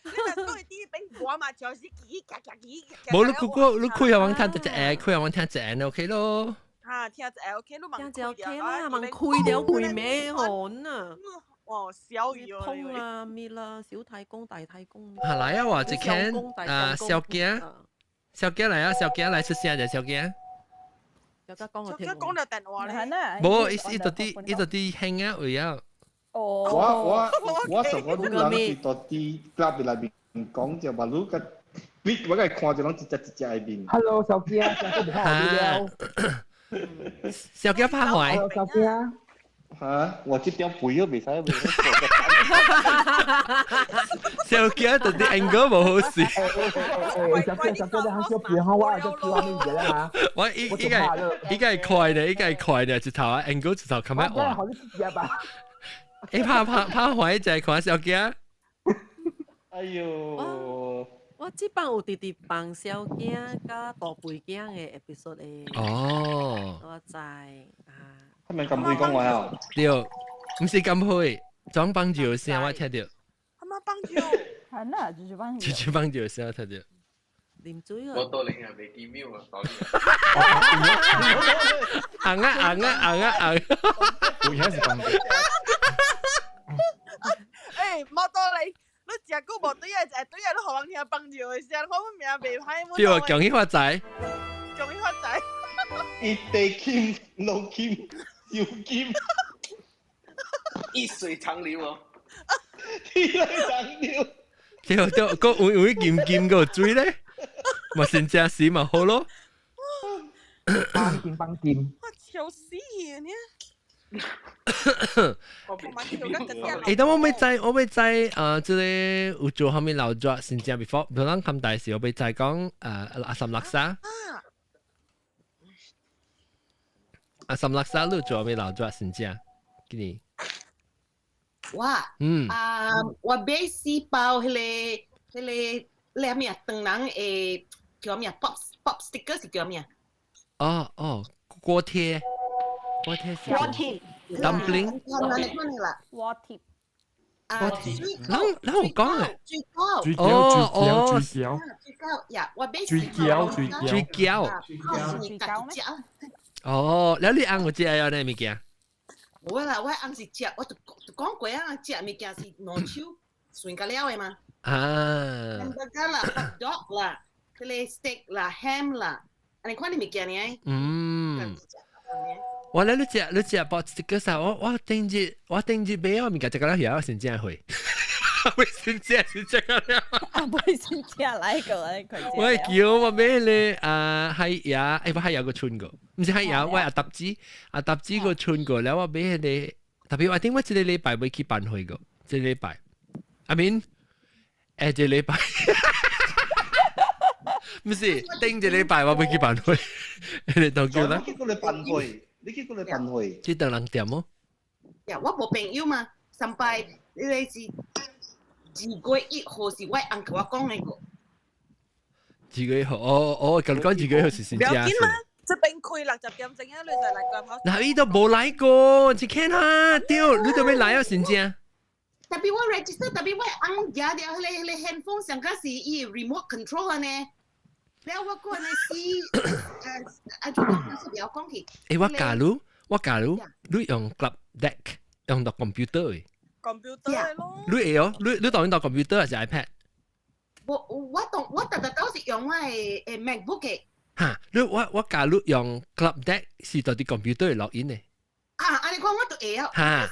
你若講伊佇邊跋麻雀是叽叽叽叽。無你嗰你開下網聽一隻，開下網聽一隻 OK 咯。嚇，聽一隻 OK，你聽一隻 OK 啦，忙開了規暝吼啊。哦，小魚通啦，咩啦，小太公大太公。嚇來啊！話一間啊，小驚，小驚來啊，小驚來出聲者，小驚。小驚講我聽。小驚講了電話咧。無，伊伊就佇伊就佇興啊位啊。哦。我上個女人是到啲 club 內面講就話你個，你我個看就攏一隻一隻的面。 Hello，小姐，小姐唔好了。小姐拍壞。 Hello，小姐。嚇！我這點肥都袂使，袂使。小姐到底 angle 無好勢。小姐，小姐，你小肥好，我就叫你嘢啦。我應應該應該係快的，應該係快的，一頭啊 angle 一頭較慢。好，你自己吧。欸，拍拍拍壞就係看小姐。哎呦！我這擺有直直放小囝佮大肥囝的 episode 的。哦。我知啊。他們咁會講話啊？對，毋是咁會，裝幫住聲我聽著。他媽幫住，係啦，就是幫住。就是幫住聲我聽著。啉水啊！我到你係未見面啊，紅啊紅啊紅啊紅！有影是幫住。欸，冇道理。你食久無對啊，食對啊，你予人聽幫住的聲，我名袂歹。對啊，恭喜發財。恭喜發財。一地金，兩金，小金，一水長流哦。一水長流。對對，閣有有金金閣有水咧，嘛先正死嘛好咯。幫金幫金。我笑死你！欸，但我欲知，我欲知，這個有做啥物老作先正 before，比如咱看大時，我欲知講，阿三叻沙。阿三叻沙，你做啥物老作先正？今年。我，嗯，啊，我買四包彼個彼個，咧咩啊？唐人的叫咩？pop pop sticker 是叫咩？哦哦，鍋貼，鍋貼是。鍋貼。 dumpling。鍋貼。鍋貼。人人有講誒。水餃。水餃，水餃，水餃。水餃呀，我買水餃，水餃。水餃。水餃咩？哦，了你翁有食了呢物件？無啦，我翁是食，我就就講過啊，食物件是兩手順甲了的嘛。啊。 hamburger 啦，hot dog 啦，彼個 steak 啦，ham 啦，按呢款的物件爾。嗯。我咧，你食你食包一個啥？我我頂日我頂日買我物件食到了遐，我先正會。我先正是食到了。啊，不會先正來個佢。我叫我買咧啊，海牙，欸，我海牙個春過，毋是海牙，我阿搭子阿搭子個春過了，我買彼個，特別我頂我這個禮拜欲去辦會個，這個禮拜，I mean，欸，這個禮拜，毋是頂這個禮拜我欲去辦會，你當叫啦。你去過來辦會，你去過來辦會，這當人店哦。呀，我無朋友嘛，上擺你個是2月1號是我翁共我講的個。 2月1號，哦哦，共你講2月1號是先不要緊嘛，這邊開60點鐘啊，你就來關口。嗱，伊都無來過，你看哈，對，你都欲來啊，先正。特別我 register，特別我翁舉著彼個 handphone 上個是伊 remote control 按呢。了我閣按呢試，啊，就講是不要講去。欸，我假如我假如你用 Club Deck 用到 computer 的。 computer 咯。你會哦？你你當然到 computer 還是 iPad？我我當我逐逐都是用我的 MacBook 的。哈，你我我假如用 Club Deck 是到佇 computer 的 login 的。啊，按呢講我就會曉。哈，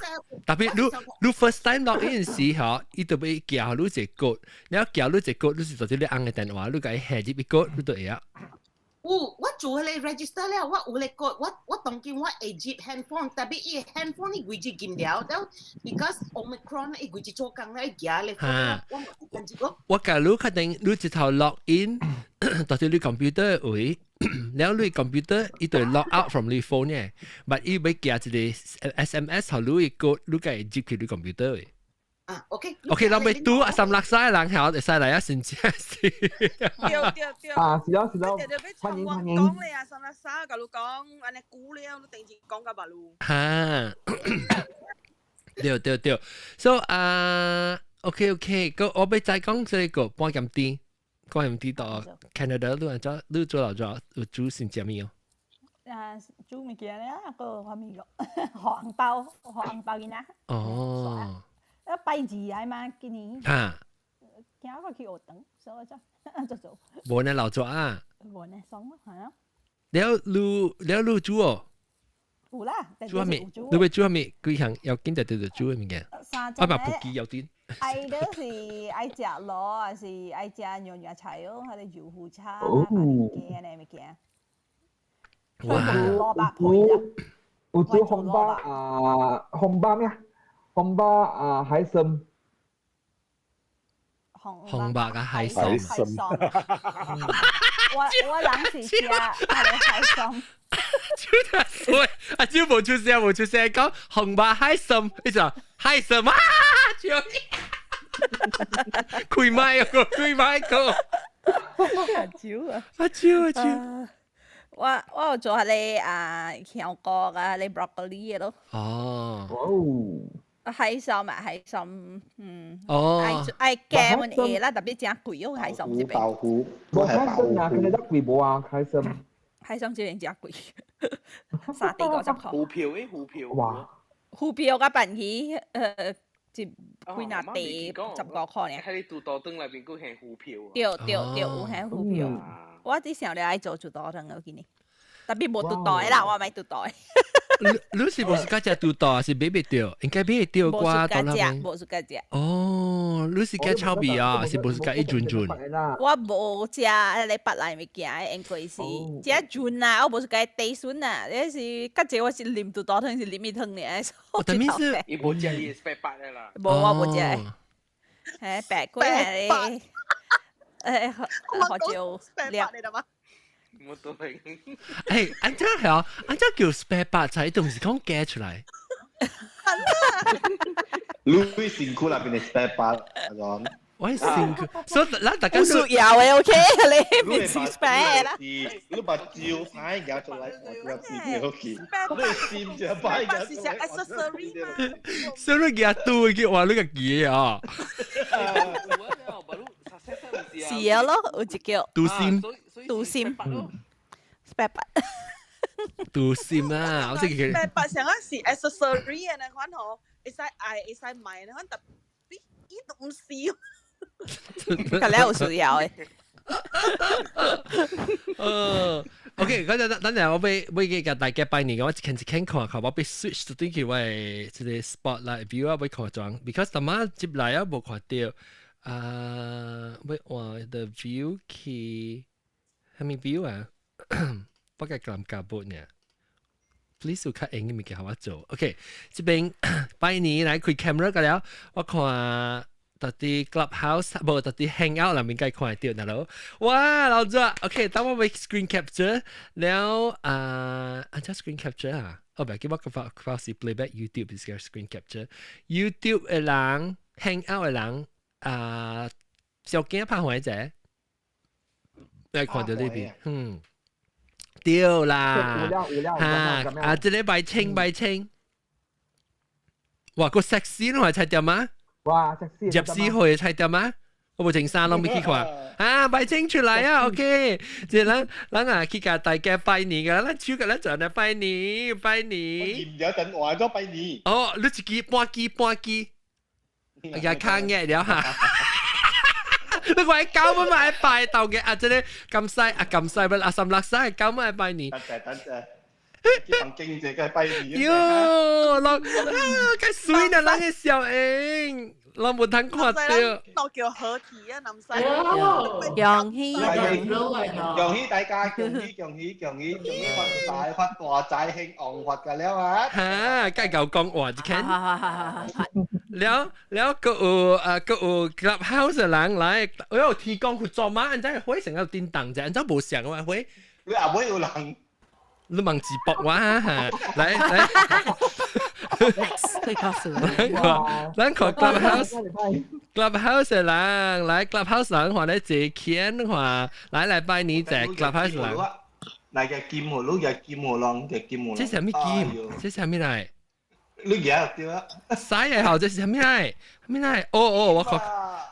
特別你你 first time login 時吼，伊就欲寄予你一個 code，了寄予你一個 code，你是到佇你翁的電話，你共伊下入去 code，你就會曉。有，我做彼個 register 了，我有彼個 code，我我當今我會入 handphone，特別伊 handphone 伊規日禁了，了 because Omicron 伊規日做工了，伊舉咧，我冇跟住個。我假如確定你一頭 log in 到佇你 computer 位，了你 computer 伊就 log out from 你 phone 嘅，but 伊欲寄一個 SMS 予你個 code，你共伊入去你 computer 嘅。啊，OK。 OK，咱欲拄阿三叻沙的人曉會使來啊，先正是。對對對。啊，是咯是咯，歡迎歡迎。講咧啊，三叻沙，共你講，按呢久了，你定時講甲白路。哈，對對對，so 啊，OK OK，閣我欲再講這個半鹹甜，半鹹甜到 Canada 你按怎你做老做有煮成啥物哦？啊，煮物件咧，閣啥物個？紅包，紅包囡仔。哦。啊，拜二來嘛，今年。哈。今我去學堂，所以就就做。無呢老做啊。無呢，爽咯，係啊。了你了你煮哦？有啦，煮啥物？你欲煮啥物？幾項要緊就對煮的物件。啊，嘛不記要緊。愛的是愛食螺，還是愛食娘惹菜哦？還是油腐叉？哦，物件物件。哇！蘿蔔皮啦。有煮紅肉啊，紅肉咩？紅肉啊，海參。紅肉佮海參。我人是食彼个海參。喂，阿蕉無出聲，無出聲，講紅肉海參，你就海參啊！蕉，開麥個，開麥個。阿蕉啊！阿蕉阿蕉。我有做彼个啊香菇佮彼个 broccoli 的咯。哦。海參啊，海參，嗯。哦。愛加阮會啦，特別誠貴哦，海參這邊。豆腐。無海參啊，佢哋得貴無啊？海參。海參這邊誠貴，3塊50塊。浮票誒，浮票。哇！浮票佮飯魚，一幾若塊15塊爾。喺你肚肚腸內面閣還浮票。對對對，有還浮票。我只想著愛做肚肚腸我今年，特別無肚肚的啦，我莫肚肚的。你是無是佮食肚肚，是買袂著？應該買會著啩？無是佮食，無是佮食。哦，你是佮臭味啊？是無是佮一陣陣？我無食彼个腹內物件，應該是食陣啦，我無是佮地筍啊，你是較濟我是啉肚肚湯是啉伊湯爾。哦，但是伊無食伊是白的啦。無，我無食。嘿，白粿係胡椒粒。冇對。誒，按怎係啊？按怎叫 spare part 才都毋是講加出來。你身軀內邊的 spare part，阿講。我身軀，所以咱大家有需要的 OK，你唔是 spare 啦。你把招牌夾出來，我知道去。你心就擺夾出來。是 accessory 嘛？所以你夾刀去話你個記啊？是啊咯，有一叫肚心，肚心，spare part。肚心啊！我這個 spare part 上個是 accessory 的那款吼，會使愛會使買那款，特別伊都毋是。佢咧有需要的。OK，嗰陣等陣我欲欲去共大家拜年，我一間一間看看，我欲 switch 到轉去我的這個 spotlight view 啊，欲看裝，because 淡仔入來啊無看著，啊，欲換 the view 去，啥物 view 啊？我共感覺無呢。Please 有較用的物件予我做。OK，這邊拜年來開 camera 個了，我看。到佇 Clubhouse 無到佇 Hangout 內面該看會著，大佬。哇，老祖，OK，等我欲 screen capture 了啊，按怎 screen capture 啊？哦，袂記我個發是 playback YouTube 是 screen capture。YouTube 的人 Hangout 的人啊，小鏡拍開者，來看著呢邊，嗯，對啦，哈，啊，這個白清白清，哇，個 sexy 攏係菜店嗎？哇，sexy！ 24歲菜店嗎？我無穿衫攏未去看，啊，擺清出來啊，OK，這咱咱啊去共大家拜年噶，咱手共咱做來拜年拜年。唔有等換咗拜年。哦，你一支半支半支，哎呀，卡熱了哈。你話九蚊買拜豆嘅啊，這個咁細啊咁細，不阿三六細九蚊拜年。等陣等陣。這份經濟嘅拜年。喲，人啊，較水啦，人嘅笑應，人無通看著。都叫合體啊，南西。恭喜恭喜大家，恭喜恭喜恭喜恭喜發大發大財，興旺發㗎了啊！哈，該夠講話一間。了了，閣有啊，閣有 Clubhouse 的人來，哎呦，天公去做馬，按怎火成個叮當者，按怎無相嘅話火？你阿妹有人？你問字駁我哈，來來。 Next，咱看 Clubhouse，Clubhouse 的人來 Clubhouse 人話咧借錢話，來來拜年者 Clubhouse 人。來個金河，你個金河龍，個金河。這是啥物金？這是啥物來？你舉對啊？使嘅吼，這是啥物來？啥物來？哦哦，我看，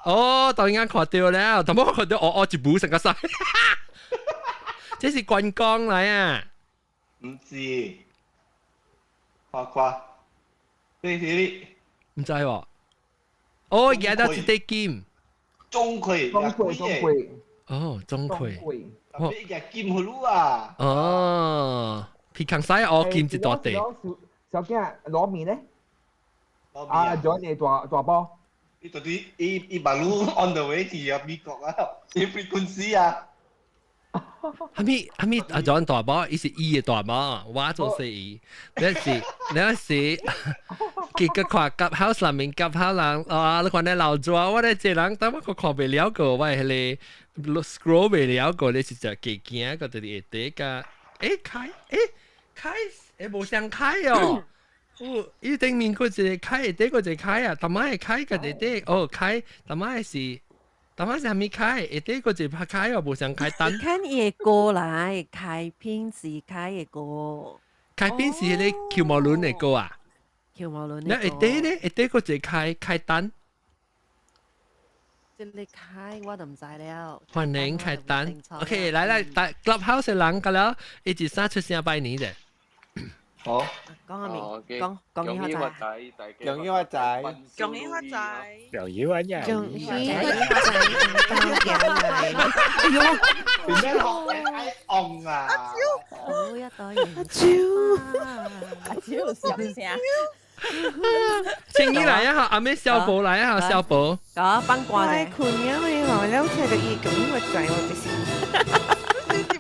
哦，突然間看著了，但我看著哦哦一步成個使。這是觀光來啊！毋是，看看，這是你。毋知喎。哦，舉到一塊金。鍾馗，鍾馗，鍾馗。哦，鍾馗。你舉金葫蘆啊！哦，皮康西我兼一大地。小囝攞麵咧？啊，仲有你大大波。伊到底伊伊馬路 on the way 去啊美國啊，伊 frequency 啊。哈咪哈咪阿 John 大波，伊是伊的大波，我做細伊。你是你是，結果看夾 house 內面夾下人，啊！你看你老抓，我咧這人，等我個看袂了個，我係彼個 scroll 袂了個，你是只幾驚個，就是下底個，欸開，欸開，欸無相開哦。哦，伊頂面嗰一個開，下底嗰一個開啊，逐擺會開個下底，哦開，逐擺是。逐擺是啥物開？下底嗰一拍開哦，無相開單。看伊的歌來，開片是開的歌。開片是彼個喬毛倫的歌啊？喬毛倫。那下底咧？下底嗰一個開開單。這個開我就毋知了。歡迎開單。OK，來來，大 Clubhouse 的人，個了，一二三出聲拜年者。好。講下面，講講喜發財，恭喜發財，恭喜發財，恭喜發財，恭喜發財，哎呦，點解學愛昂啊？好一朵阿蕉，阿蕉笑聲。青衣來啊！阿妹小寶來啊！小寶。搞放歌者。困了的吼，了聽到伊恭喜發財，我就是。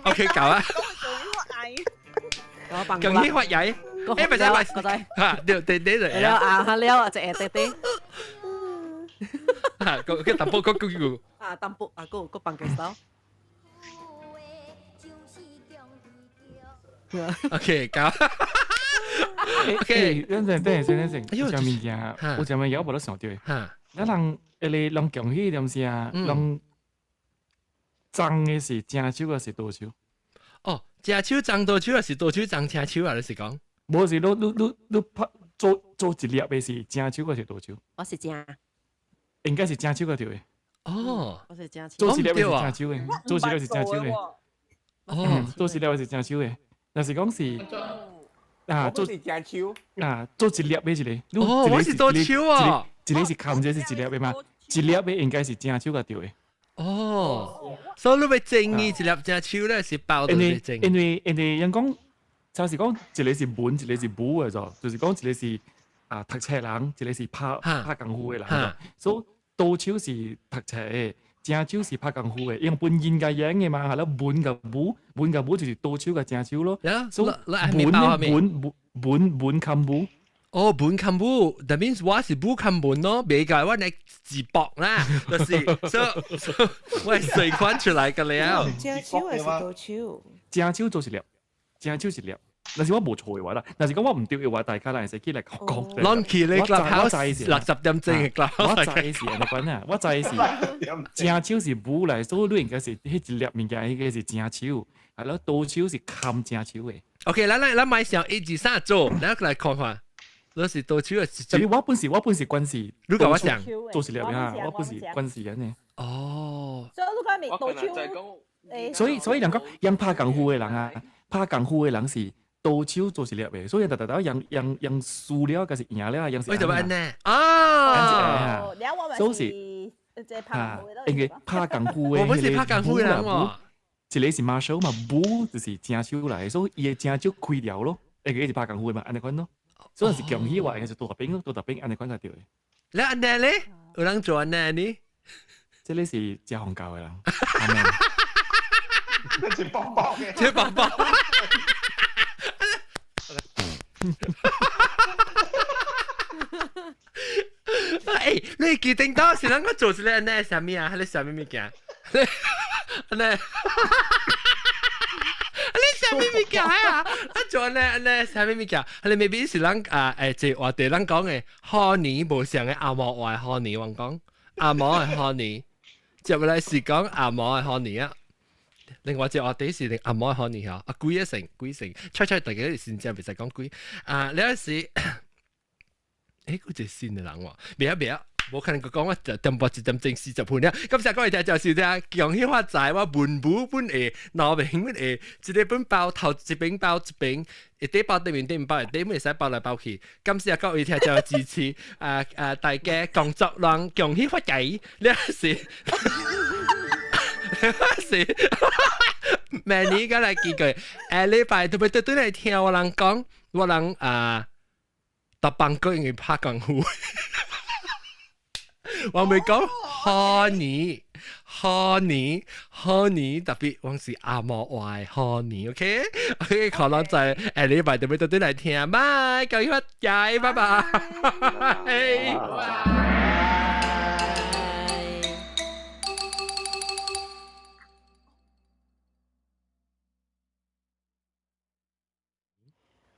OK，搞啊。恭喜發財。欸，唔使唔使，嚇，對對對對。了啊，了啊，一下對對。嚇，個個淡薄個個個。啊，淡薄啊，個個放幾首。 OK，搞。OK，等陣等陣等陣，有隻物件，有隻物件我無得想到。嚇，咱人彼个人恭喜點是啊？人髒的是正手還是倒手？哦，正手髒倒手，還是倒手髒正手啊？你是講？無是，你你你你拍做做一粒的是正手還是倒手？我是正。應該是正手個對的。哦，我是正手。做一粒是正手的，做一粒是正手的。哦，做一粒是正手的，若是講是啊，做是正手啊，做一粒的一個。哦，我是倒手啊。一個是冚，一個是一粒的嘛？一粒的應該是正手個對的。哦，所以你欲整伊一粒正手咧，是包到因為因為因為人講。就是講一個是文，一個是武的啫，就是講一個是啊讀冊人，一個是拍拍功夫的人。所以倒手是讀冊的，正手是拍功夫的。因為本應該演的嘛，係咯，文佮武，文佮武就是倒手佮正手咯。所以文文文文冚武。哦，文冚武，that means 我是武冚文咯，袂解我來自搏啦，就是所以我係隨款出來個了。正手還是倒手？正手做一粒。正手一粒，若是我無錯的話啦，若是講我毋對的話，大家來會使起來講。攏去咧 Clubhouse 60點鐘的 Clubhouse。我知是按呢款啊，我知是正手是武來，所以你應該是彼一粒物件，應該是正手，係咯，倒手是冚正手的。 OK，來來，咱買上一二三做，咱來看看，你是倒手是？我本是我本是關係，你共我講做一粒啊，我本是關係按呢。哦。所以你講未倒手？所以所以人講，人拍功夫的人啊。拍功夫的人是倒手做一粒的，所以逐逐逐用用用輸了，還是贏了，用是。為什麼呢？啊，所以是啊，因為拍功夫的，我不是拍功夫的人喎。一個是馬手嘛，武就是正手來，所以伊的正手開了咯，因為伊是拍功夫的嘛，按呢款咯。所以是恭喜話，應該是大兵咯，大兵按呢款才對的。你按呢咧？有人做按呢呢？這個是食紅教的人。這是寶寶嘅，這寶寶。欸，你記定到是啷個做出來呢？啥物啊？還是啥物物件？呢？你啥物物件啊？啊做呢呢啥物物件？你 maybe 是咱啊欸，這話題咱講的賀年無相的阿毛話賀年，我講阿毛的賀年，接落來是講阿毛的賀年啊。另外一個話題是阿毛的賀年嗬，啊鬼一成鬼成，出出大家先正袂使講鬼啊！你是，欸，佢一個新的人喎，袂啊袂啊，無可能佢講我就點半一點鐘40分了。感謝各位聽眾收聽，恭喜發財！我文武本會，兩邊本會，一個本包頭一邊包一邊，一底包對面對面包，一底會使包來包去。感謝各位聽眾支持，啊啊！大家工作人恭喜發財，你是。是，明年過來見佢，下禮拜特別對對嚟聽我人講，我人啊，搭棒哥因為拍功夫。我未講 honey honey honey，特別我是阿莫話 honey，OK？OK，可能就係下禮拜特別對對嚟聽，拜，恭喜發財，拜拜。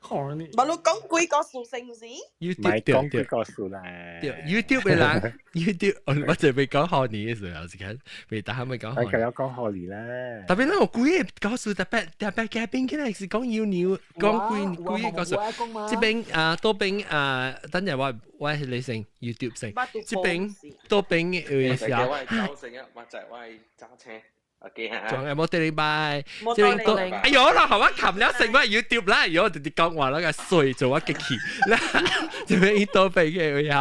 無你講幾個數成唔是？唔係講幾個數啦。對，YouTube 嘅人，YouTube 我就未講賀年嘅時候，時間未打未講。我繼續講賀年啦。特別咧，我幾個故事特別特別嘉賓起來是講有牛，講幾幾個故事。這邊啊，多邊啊，等陣我我係你先 YouTube 先。這邊多邊有時候。我係走成啊，我就係我係揸車。仲有冇得禮拜？這邊都，哎呦啦，好我冚了成個 YouTube 啦，哎呦，直直講話那個水做我激氣，啦，這邊伊多俾嘅有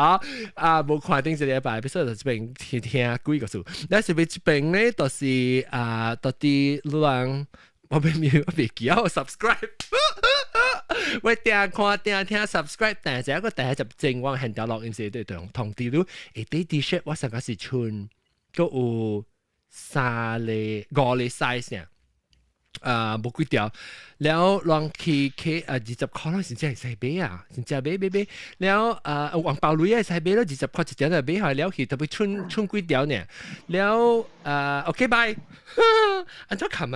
啊，無看頂一禮拜，比如說就這邊聽聽幾個數，但是邊這邊咧，就是啊，到底路人我未我未記我 subscribe，我定看定聽 subscribe，但係一個第一集正我現條錄音時對同同啲都，誒啲 T-shirt 我上個是穿，閣有。三個五個 size 呢？啊，無幾條，了人去去啊20箍，咱真正會使買啊，真正買買買。了啊，紅包鐳會使買咯，20箍一條就買下了去，特別剩剩幾條呢。了啊，OK bye，按怎冚啊？